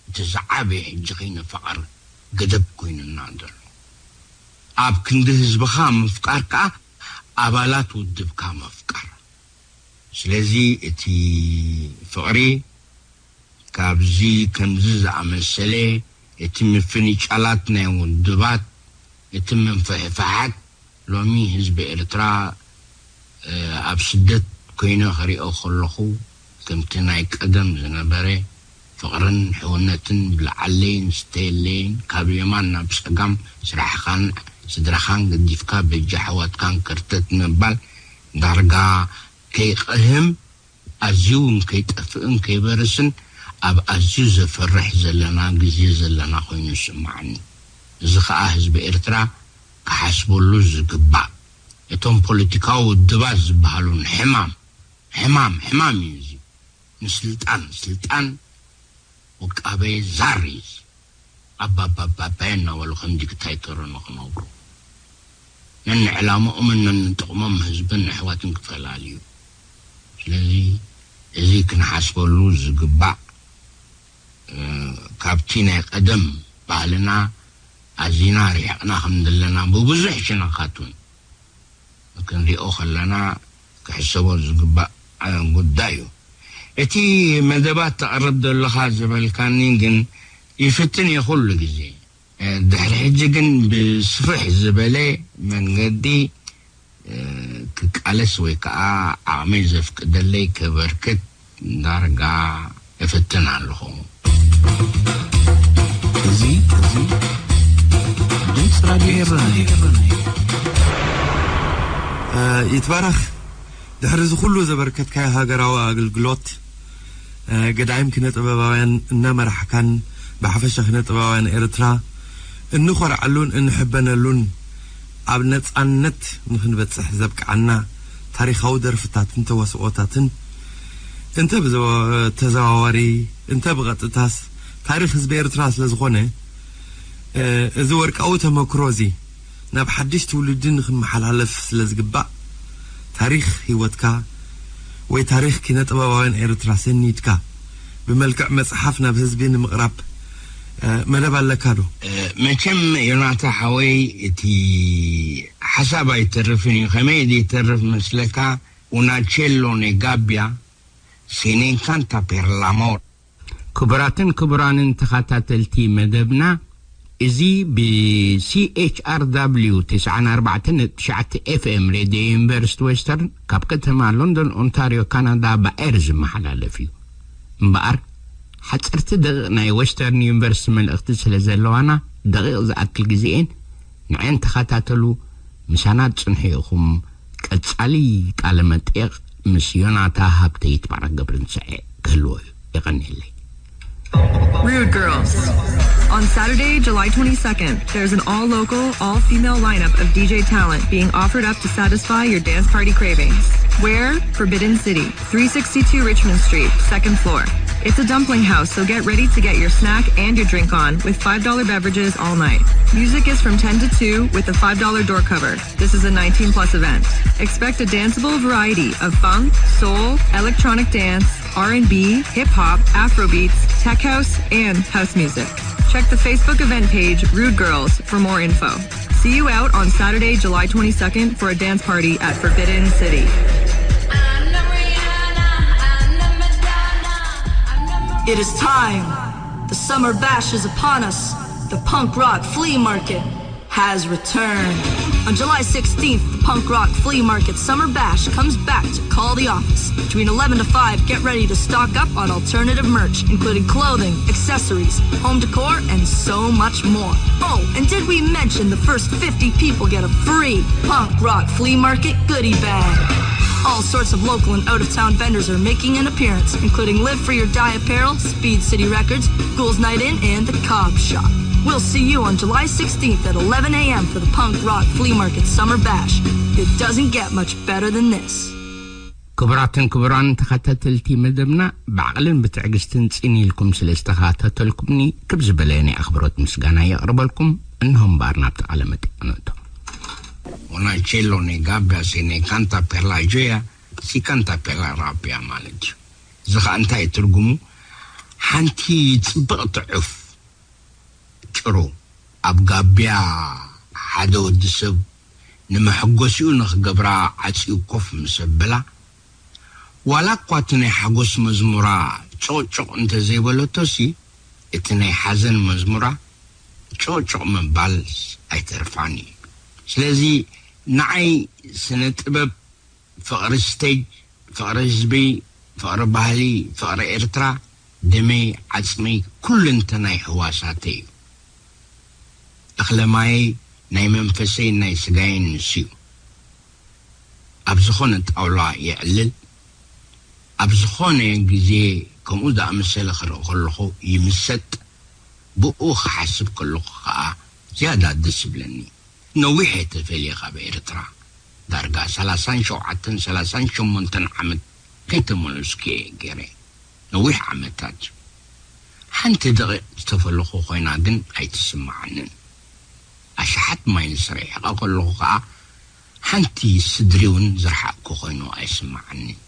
እቲ ዝዓበየ ሕጂ ከይንፋቐር ገደብ ኮይኑና ዘሎ። ኣብ ክንዲ ህዝብኻ ምፍቃር ከኣ ኣባላት ውድብካ ምፍቃር። ስለዚ እቲ ፍቕሪ ካብዚ ከምዚ ዝኣመሰለ፣ እቲ ምፍንጫላት ናይ ውድባት፣ እቲ ምፍሕፋሓት፣ ሎሚ ህዝቢ ኤርትራ፣ እ፣ ኣብ ስደት ኮይነ ክሪኦ ከለኹ፣ ከምቲ ናይ ቀደም ዝነበረ ፍቕርን ሕውነትን ብልዓለይን ስተየለይን፣ ካብ የማን ናብ ጸጋም፣ ስራሕኻን ስድራኻን ገዲፍካ በጃ ኣሕዋትካን ከርተት ምባል ዳርጋ ከይቐህም፣ ኣዝዩ እውን ከይጠፍእን ከይበርስን ኣብ ኣዝዩ ዘፍርሕ ዘለና ግዜ ዘለና ኮይኑ ይስምዓኒ። እዚ ኸኣ ህዝቢ ኤርትራ ክሓስበሉ ዝግባእ። እቶም ፖለቲካዊ ውድባት ዝበሃሉን ሕማም፣ ሕማም፣ ሕማም እዩ እዚ። ንስልጣን፣ ስልጣን ውቃበ ዛር እዩ እዚ። ኣባባባባየ እናበሉ ከም ዲክታይተር ንኽነብሩ፣ ነንዕላምኦምን ነንጥቕሞም ህዝብን ኣሕዋትን ክፈላልዩ። ስለዚ እዚ ክንሓስበሉ ዝግባእ፣ እ፣ ካብቲ ናይ ቀደም ባህልና ኣዚና ርሒቕና ከም ዘለና ብብዙሕ ሽነኻት እውን ክንሪኦ ከለና ክሕሰቦ ዝግባእ፣ እ፣ ጉዳይ እዩ። እቲ መደባት ተቕርብ ዘለኻ ዝበልካኒ ግን ይፍትን እየ ኩሉ ግዜ። እ፣ ድሕሪ ሕጂ ግን ብስፍሕ ዝበለ መንገዲ፣ እ፣ ክቃለስ ወይ ከዓ ዓቕመይ ዘፍቅደለይ ከበርክት ዳርጋ እፍትን ኣለኹ። እዚ፣ እዚ ድምፂ ራድዮ ኤረና እዩ። እ፣ ይትባረኽ። ድሕሪ እዚ ኩሉ ዘበርከትካዮ ሃገራዊ ኣገልግሎት፣ እ፣ ገዳይም ኪነ ጥበባውያን እናመራሕካን ብሓፈሻ ኪነ ጥበባውያን ኤርትራ እንኾርዓሉን እንሕበነሉን ኣብ ነጻነት ንኽንበጽሕ ዘብቅዓና ታሪኻዊ ደርፍታትን ተዋስኦታትን እንተ ብዘ-፣ ተዘዋዋሪ እንተ ብቐጥታስ ታሪኽ ህዝቢ ኤርትራ ስለ ዝኾነ፣ እ፣ እዚ ወርቃዊ ተመክሮ እዚ ናብ ሓድሽ ትውልዲ ንኽመሓላለፍ ስለ ዝግባእ፣ ታሪኽ ህይወትካ ወይ ታሪኽ ኪነ ጥበባውያን ኤርትራ ሰኒድካ ብመልክዕ መጽሓፍ ናብ ህዝቢ ንምቕራብ፣ እ፣ መደብ ኣለካ ዶ? እ፣ መቸም ዮናታ ሓወይ፣ እቲ ሓሳብ ኣይተርፍን እዩ። ከመይ ዘይተርፍ መስለካ? ኡናቼሎ ኔጋቢያ se ne incanta per l'amor. ክቡራትን ክቡራንን ተኸታተልቲ መደብና፣ እዚ ብ C H R W ተስዓን ኣርባዕተን ነጥቢ ትሽዓተ F M ሬድዮ ዩኒቨርሲቲ ዌስተርን ካብ ከተማ ሎንዶን ኦንታርዮ ካናዳ ብኤር ዝመሓላለፍ እዩ። እምበኣር ሓፀርቲ ደቂቕ ናይ ዌስተርን ዩኒቨርሲቲ መልእኽቲ ስለ ዘለዋና ደቂቕ ዝኣክል ግዜኤን ንዐን ተኸታተሉ። ምሳና ትፅንሑ ኢኹም። ቀጻሊ ቃለ መጠይቕ ምስ ዮናታ ሃብተ ይትባረክ ገብረንስኤ ክህልዎ እዩ። የቐንየለይ። Rude Girls. On Saturday, July twenty-second, there's an all local, all female lineup of D J talent being offered up to satisfy your dance party cravings. Where? Forbidden City, three sixty-two Richmond Street, second floor. It's a dumpling house, so get ready to get your snack and your drink on with five dollar beverages all night. Music is from ten to two with a five dollar door cover. This is a nineteen plus event. Expect a danceable variety of funk, soul, electronic dance, R and B, hip hop, Afrobeats, tech house, and house music. Check the Facebook event page, Rude Girls, for more info. See you out on Saturday, July twenty-second for a dance party at Forbidden City. It is time. The summer bash is upon us. The punk rock flea market has returned. On July sixteenth, the punk rock flea market summer bash comes back to call the office. Between eleven to five, get ready to stock up on alternative merch, including clothing, accessories, home decor, and so much more. Oh, and did we mention the first fifty people get a free punk rock flea market goodie bag? All sorts of local and out of town vendors are making an appearance, including Live Free or Die apparel, Speed City Records, Ghouls Night In, and The Cobb Shop. We'll see you on July sixteenth at eleven a.m. for the Punk Rock Flea Market Summer Bash. It doesn't get much better than this. ክቡራትን ክቡራን ተኸታተልቲ መደብና፣ ብዓቕልን ብትዕግስትን ጽን ኢልኩም ስለ ዝተኸታተልኩምኒ ክብ ዝበለ ናይ ኣኽብሮት ምስጋና የቕርበልኩም። እንሆ እምበኣር ናብቲ ቃለ መጠይቕ ንእቶ። Una cello ne gabbia se ne canta per la gioia, si canta per la rabbia ማለት እዩ። እዚ ኸዓ እንታይ ትርጉሙ? ሓንቲ ጽብቕቲ ዑፍ ጭሩ ኣብ ጋብያ ሓደ ወዲ ሰብ ንመሐጎሲኡ ንኽገብራ ዓጺኡ ኮፍ ምስ ኣበላ፣ ዋላ እኳ እቲ ናይ ሓጎስ መዝሙራ ጮቕጮቕ እንተዘይበለቶሲ፣ እቲ ናይ ሓዘን መዝሙራ ጮቕጮቕ ምባል ኣይተርፋን እዩ። ስለዚ ንዓይ ስነ ጥበብ ፍቕሪ ስቴጅ፣ ፍቕሪ ህዝቢ፣ ፍቕሪ ባህሊ፣ ፍቕሪ ኤርትራ፣ ደመይ፣ ዓጽመይ፣ ኩልንተናይ ህዋሳተይ እዩ። እኽለ ማየይ፣ ናይ መንፈሰይን ናይ ስጋይን ንሱ እዩ። ኣብ ዝኾነ ጣውላ የዕልል፣ ኣብ ዝኾነ ግዜ ከምኡ ዝኣመሰለ ክርኢ ከለኹ ይምሰጥ። ብኡ ክሓስብ ከለኹ ኸኣ ዝያዳ ደስ ይብለኒ። ነዊሕ እየ ተፈልየ ካብ ኤርትራ። ዳርጋ ሰላሳን ሸውዓተን ሰላሳን ሸሞንተን ዓመት ከይተመለስኩ እየ ገይረ። ነዊሕ ዓመታት እዩ። ሓንቲ ደቒቕ ዝተፈለኹ ኮይና ግን ኣይትስምዓንን። ኣሽሓት ማይልስ ርሒቐ ከለኹ ኸኣ ሓንቲ ስድሪ እውን ዝረሓቕኩ ኮይኑ ኣይስምዓንን።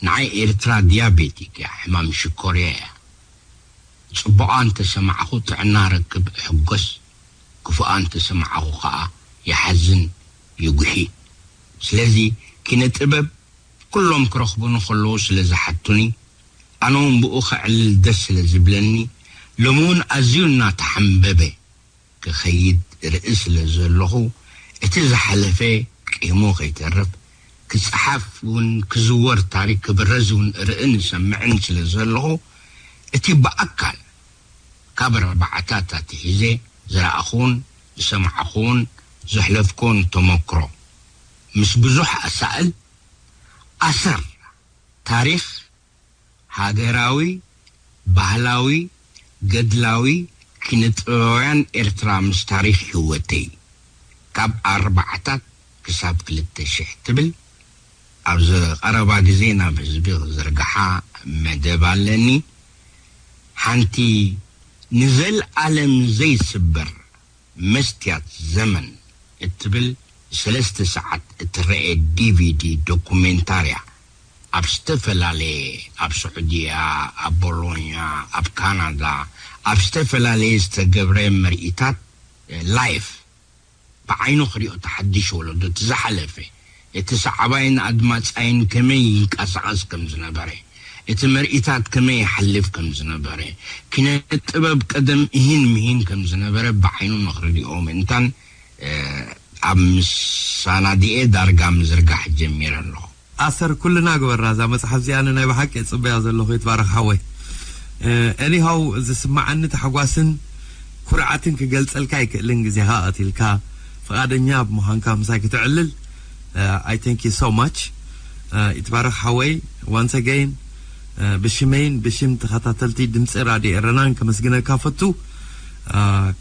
ንዓይ ኤርትራ ዲያቤቲክ እያ፣ ሕማም ሽኮርያ እያ። ጽቡቓ እንተሰማዕኹ ጥዕና ረክብ እሕጎስ፣ ክፉኣ እንተሰማዕኹ ኸኣ ይሓዝን ይጉሂ። ስለዚ ኪነ ጥበብ ኩሎም ክረኽቡኒ ከለዉ ስለ ዝሓቱኒ፣ ኣነ እውን ብኡ ከዕልል ደስ ስለ ዝብለኒ፣ ሎሚ እውን ኣዝዩ እናተሓምበበ ክኸይድ ርኢ ስለ ዘለኹ፣ እቲ ዝሓለፈ ቂሙ ከይተርፍ፣ ክጸሓፍ እውን ክዝወር፣ ታሪክ ክብረዝ እውን እርእን እሰምዕን ስለ ዘለኹ፣ እቲ ብኣካል ካብ ኣርባዓታት ኣትሒዘ ዝረኣኹን ዝሰማዕኹን ዘሕለፍኩን ተመክሮ ምስ ብዙሕ ኣሳእል ኣሰር ታሪኽ ሃገራዊ፣ ባህላዊ፣ ገድላዊ፣ ኪነ-ጥበባውያን ኤርትራ ምስ ታሪኽ ህይወተይ ካብ ኣርባዓታት ክሳብ ክልተ ሽሕ ትብል ኣብዚ ቀረባ ግዜ ናብ ህዝቢ ክዝርግሓ መደብ ኣለኒ። ሓንቲ ንዘልኣለም ዘይስበር መስትያት ዘመን እትብል ሰለስተ ሰዓት እትረኤ ዲ ቪ ዲ ዶኩሜንታርያ ኣብ ዝተፈላለየ፣ ኣብ ስዑድያ፣ ኣብ ቦሎኛ፣ ኣብ ካናዳ፣ ኣብ ዝተፈላለየ ዝተገብረ ምርኢታት ላይፍ ብዓይኑ ክሪኦ እቲ ሓድሽ ወለዶ፣ እቲ ዝሓለፈ፣ እቲ ሰዓባይን ኣድማጻይን ከመይ ይንቀሳቐስ ከም ዝነበረ፣ እቲ ምርኢታት ከመይ ይሓልፍ ከም ዝነበረ፣ ኪነ ጥበብ ቀደም እሂን ምሂን ከም ዝነበረ ብዓይኑ ንኽርድኦ ምእንታን ኣብ ምሳናድኤ ዳርጋ ምዝርጋሕ ጀሚረ ኣለኹ። ኣሰር ኩልና ግበራ እዛ መጽሓፍ እዚኣ፣ ኣነ ናይ ብሓቂ እጽበያ ዘለኹ። ይትባረኽ ሓወይ። ኤኒሃው ዝስማዓኒ ታሕጓስን ኩርዓትን ክገልጸልካ ኣይክእልን፣ ግዜኻ ቀቲልካ ፍቓደኛ ብምዃንካ ምሳይ ክትዕልል። I thank you so much። ይትባረኽ ሓወይ። Once again ብሽመይን ብሽም ተኸታተልቲ ድምፂ ራድዮ ኤረናን ከመስግነካ ፈቱ።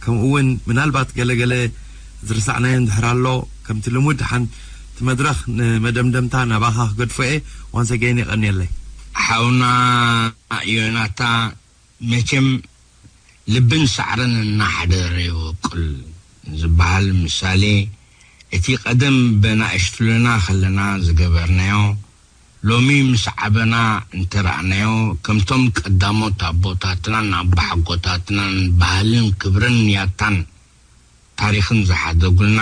ከምኡ እውን ምናልባት ገለገለ ዝረሳዕናዮ እንድሕር ኣሎ፣ ከምቲ ልሙድ ሓንቲ መድረኽ ንመደምደምታ ናባኻ ክገድፎ እየ። Once again የቐንየለይ። ሓውና ዮናታ፣ መቸም ልብን ሳዕርን እናሓደረ ይወቅል ዝበሃል ምሳሌ፣ እቲ ቀደም በናእሽቱልና ከለና ዝገበርናዮ፣ ሎሚ ምስ ዓበና እንተረኣናዮ፣ ከምቶም ቀዳሞት ኣቦታትናን ኣባሓጎታትናን ባህልን ክብርን ያታን ታሪኽን ዝሓደጉልና፣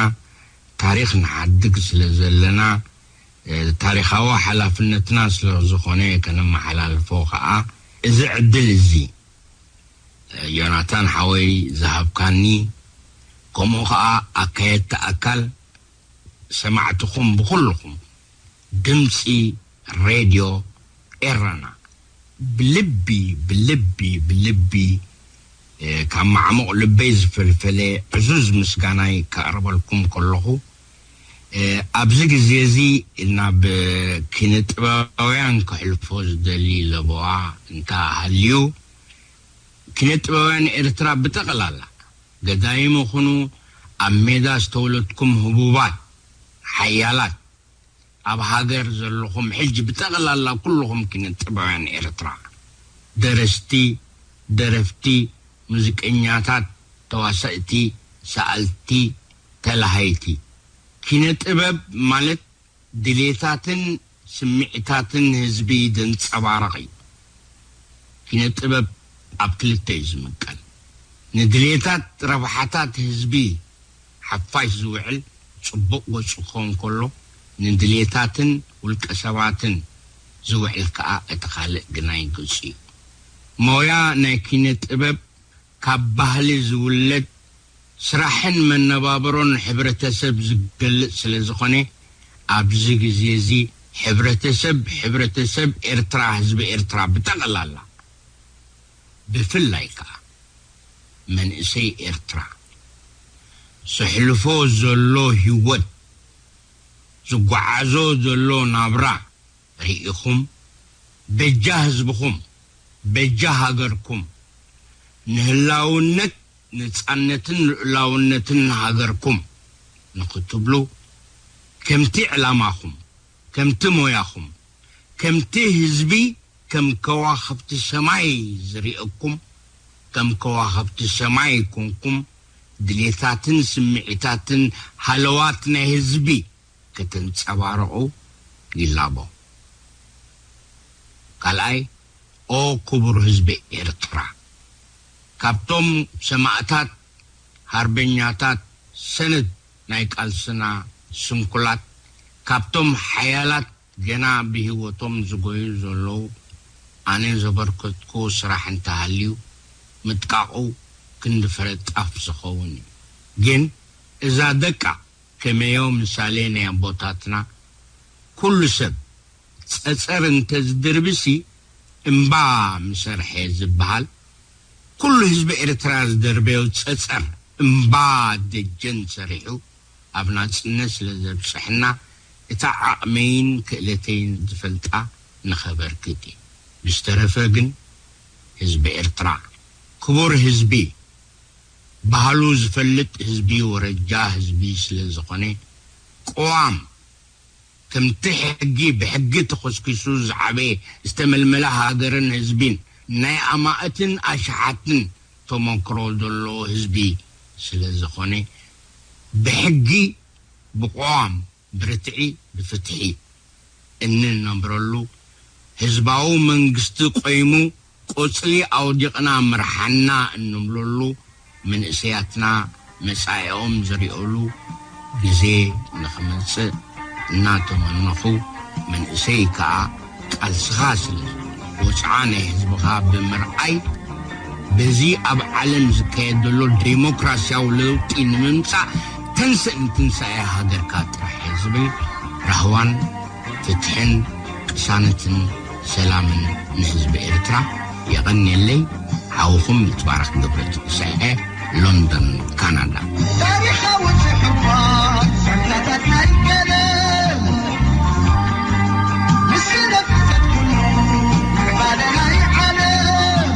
ታሪኽ ንሓድግ ስለ ዘለና፣ ታሪኻዊ ሓላፍነትና ስለ ዝኾነ ከነመሓላልፎ ከኣ፣ እዚ ዕድል እዚ ዮናታን ሓወይ ዝሃብካኒ፣ ከምኡ ከኣ ኣካየድቲ ኣካል፣ ሰማዕትኹም ብኹልኹም ድምፂ ሬድዮ ኤረና ብልቢ ብልቢ ብልቢ ካብ ማዕሙቕ ልበይ ዝፈልፈለ ዕዙዝ ምስጋናይ ከቕርበልኩም ከለኹ፣ ኣብዚ ግዜ እዚ ናብ ኪነ ጥበባውያን ከሕልፎ ዝደሊ ለበዋ እንተሃልዩ፣ ኪነ ጥበባውያን ኤርትራ ብጠቕላላ፣ ገዳይም ይኹኑ ኣብ ሜዳ ዝተወለድኩም ህቡባት፣ ሓያላት፣ ኣብ ሃገር ዘለኹም ሕጂ ብጠቕላላ ኩልኹም ኪነ ጥበባውያን ኤርትራ፣ ደረስቲ፣ ደረፍቲ፣ ሙዚቀኛታት፣ ተዋሳእቲ፣ ሰኣልቲ፣ ተላሃይቲ። ኪነ ጥበብ ማለት ድሌታትን ስምዒታትን ህዝቢ ዘንጸባርቕ እዩ። ኪነ ጥበብ ኣብ ክልተ እዩ ዝምቀል። ንድሌታት ረብሓታት ህዝቢ ሓፋሽ ዝውዕል ጽቡቕ ገጹ ክኸውን ከሎ፣ ንድሌታትን ውልቀ ሰባትን ዝውዕል ከኣ እቲ ካልእ ግናይ ገጹ እዩ። ሞያ ናይ ኪነ ጥበብ ካብ ባህሊ ዝውለድ ስራሕን መነባብሮን ሕብረተሰብ ዝገልጽ ስለ ዝኾነ፣ ኣብዚ ግዜ እዚ ሕብረተሰብ፣ ሕብረተሰብ ኤርትራ፣ ህዝቢ ኤርትራ ብጠቕላላ፣ ብፍላይ ከኣ መንእሰይ ኤርትራ፣ ዘሕልፎ ዘሎ ህይወት፣ ዝጓዓዞ ዘሎ ናብራ ርኢኹም፣ በጃ ህዝብኹም፣ በጃ ሃገርኩም፣ ንህላውነት፣ ነጻነትን ልኡላውነትን ሃገርኩም ንኽትብሉ፣ ከምቲ ዕላማኹም፣ ከምቲ ሞያኹም፣ ከምቲ ህዝቢ ከም ከዋኽብቲ ሰማይ ዝርእየኩም፣ ከም ከዋኽብቲ ሰማይ ኮንኩም፣ ድሌታትን ስምዒታትን ሃለዋት ናይ ህዝቢ ከተንጸባርቑ ይላቦ። ካልኣይ፣ ኦ ክቡር ህዝቢ ኤርትራ፣ ካብቶም ሰማእታት፣ ሃርበኛታት፣ ሰነድ ናይ ቃልስና ስንኩላት፣ ካብቶም ሓያላት ገና ብህይወቶም ዝጎዩ ዘለዉ፣ ኣነ ዘበርከትኩዎ ስራሕ እንተሃልዩ፣ ምጥቃቑ ክንዲ ፍረ ጣፍ ዝኸውን እዩ። ግን እዛ ደቃ ከመዮ ምሳሌ ናይ ኣቦታትና፣ ኩሉ ሰብ ጸጸር እንተዝድርብሲ እምባ ምሰርሐ ዝበሃል፣ ኩሉ ህዝቢ ኤርትራ ዝደርበዮ ጸጸር እምባ ደጀን ሰሪሑ ኣብ ናጽነት ስለ ዘብጽሐና፣ እታ ዓቕመይን ክእለተይን ዝፈልጣ ንኸበርክት እየ። ብዝተረፈ ግን ህዝቢ ኤርትራ ክቡር ህዝቢ፣ ባህሉ ዝፈልጥ ህዝቢ፣ ወረጃ ህዝቢ ስለ ዝኾነ፣ ቅዋም ከምቲ ሕጊ ብሕጊ ተኾስኪሱ ዝዓበየ ዝተመልመለ ሃገርን ህዝቢን ናይ ኣማእትን ኣሽሓትን ተመክሮ ዘለዎ ህዝቢ ስለ ዝኾነ፣ ብሕጊ፣ ብቅዋም፣ ብርትዒ፣ ብፍትሒ እንነብረሉ፣ ህዝባዊ መንግስቲ ቆይሙ ቆጽሊ ኣውዲቕና ምርሓና እንብለሉ፣ መንእሰያትና መጻኢኦም ዝርእየሉ ግዜ ንኽመጽእ እናተመነኹ፣ መንእሰይ ከኣ ቃልስኻ ስለ ዝኾነ፣ ወጽዓ ናይ ህዝብኻ ብምርኣይ፣ በዚ ኣብ ዓለም ዝካየድ ዘሎ ዴሞክራሲያዊ ለውጢ ንምምጻእ ተንስእ ንትንሳኤ ሃገርካ ጥራሕ እየ ዝብል ራህዋን ፍትሕን ቅሳነትን ሰላምን ንህዝቢ ኤርትራ። የቐንየለይ። ሓውኹም ይትባረክ ገብረትንሳኤ፣ ሎንደን፣ ካናዳ። ታሪኻዊ ጽሑፋት፣ ዛንታታት ናይ ቀደም፣ ምስ ነፍሰት ኩሉ ምዕባለ ናይ ዓለም።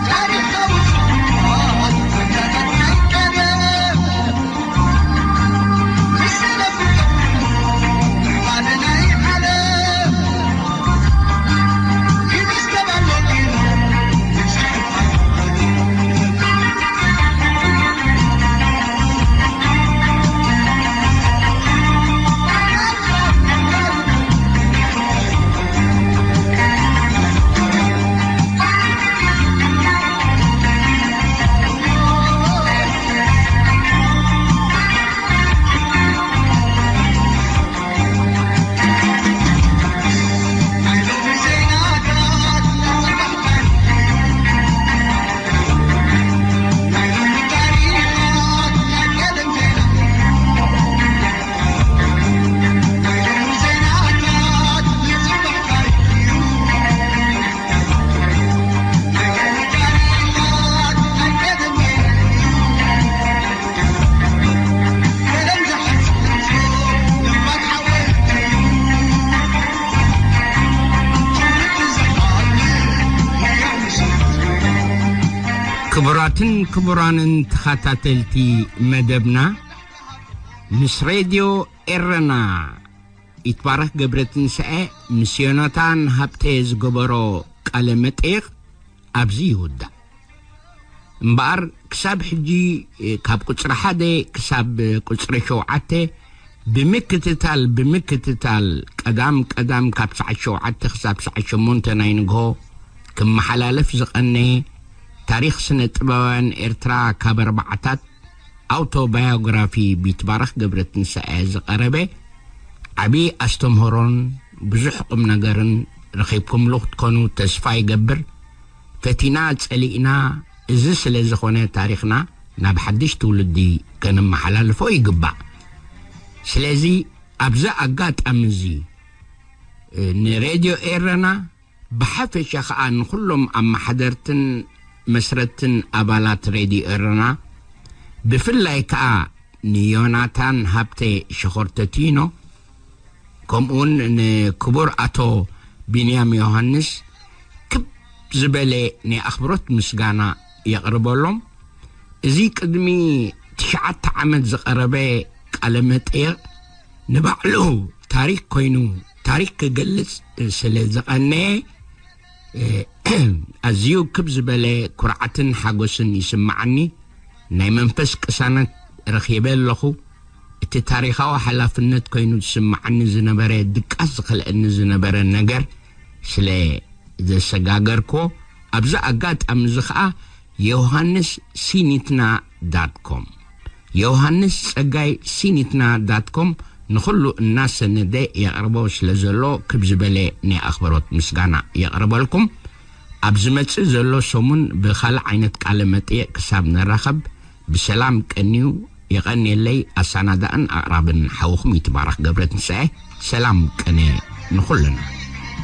ታሪኻዊ ጽሑፋት፣ ዛንታታት ናይ ቀደም፣ ክቡራትን ክቡራንን ተኸታተልቲ መደብና፣ ምስ ሬድዮ ኤረና፣ ይትባረክ ገብረትንሳኤ ምስ ዮናታን ሃብተ ዝገበሮ ቃለ መጠይቕ ኣብዚ ይውዳእ። እምበኣር፣ ክሳብ ሕጂ፣ ካብ ቁጽሪ ሓደ ክሳብ ቁጽሪ ሸውዓተ ብምክትታል፣ ብምክትታል፣ ቀዳም ቀዳም ካብ ሰዓት ሸውዓተ ክሳብ ሰዓት ሸሞንተ ናይ ንግሆ ክመሓላለፍ ዝቐነየ ታሪኽ ስነ ጥበባውያን ኤርትራ ካብ ኣርባዓታት፣ ኣውቶባዮግራፊ ቢትባረኽ ገብረትንሳኤ ዝቐረበ፣ ዓቢ ኣስተምህሮን ብዙሕ ቁም ነገርን ረኺብኩምሉ ክትኮኑ ተስፋ ይገብር። ፈቲና ጸሊእና፣ እዚ ስለ ዝኾነ ታሪኽና ናብ ሓድሽ ትውልዲ ከነመሓላልፎ ይግባእ። ስለዚ ኣብዚ ኣጋጣሚ እዚ፣ እ፣ ንሬድዮ ኤረና ብሓፈሻ ኸኣ ንኹሎም ኣመሓደርትን መስረትን ኣባላት ሬድዮ ኤረና፣ ብፍላይ ከኣ ንዮናታን ሃብተ ሸኾር ተቲኖ፣ ከምኡውን ንክቡር ኣቶ ቢንያም ዮሃንስ ክብ ዝበለ ናይ ኣኽብሮት ምስጋና የቕርበሎም። እዚ ቅድሚ ትሽዓተ ዓመት ዝቐረበ ቃለ መጠየቕ ንባዕሉ ታሪኽ ኮይኑ፣ ታሪኽ ክገልጽ ስለ ዝቐነየ፣ እ፣ ኣዝዩ ክብ ዝበለ ኩርዓትን ሓጎስን ይስምዓኒ። ናይ መንፈስ ቅሳነት ረኺበ ኣለኹ። እቲ ታሪኻዊ ሓላፍነት ኮይኑ ዝስምዓኒ ዝነበረ፣ ድቃስ ዝኸልአኒ ዝነበረ ነገር ስለ ዘሰጋገርክዎ፣ ኣብዚ ኣጋጣሚ እዚ ኸኣ ዮሃንስ ሲኒትና ዳት ኮም፣ ዮሃንስ ጸጋይ ሲኒትና ዳት ኮም ንኹሉ እናሰነደ የቕርቦ ስለ ዘሎ፣ ክብ ዝበለ ናይ ኣኽብሮት ምስጋና የቕርበልኩም። ኣብ ዝመጽእ ዘሎ ሰሙን ብኻልእ ዓይነት ቃለ መጠየቕ ክሳብ ንራኸብ፣ ብሰላም ቀንዩ። የቐንየለይ። ኣሰናዳእን ኣቕራብን ሓውኹም ይትባረኽ ገብረትንሳኤ። ሰላም ቅነ ንኹልና።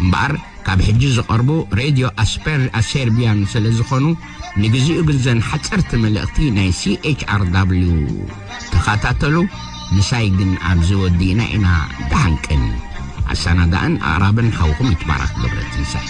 እምበኣር፣ ካብ ሕጂ ዝቐርቡ ሬድዮ ኣስፐር-፣ ኣሴርቢያን ስለ ዝኾኑ፣ ንግዚኡ ግን ዘን ሓጸርቲ መልእኽቲ ናይ ሲ ኤች ኣር ዳብሊው ተኸታተሉ። ምሳይ ግን ኣብዚ ወዲእና ኢና። ደሓን ቅን። ኣሰናዳእን ኣቕራብን ሓውኹም ይትባረኽ ገብረትንሳኤ።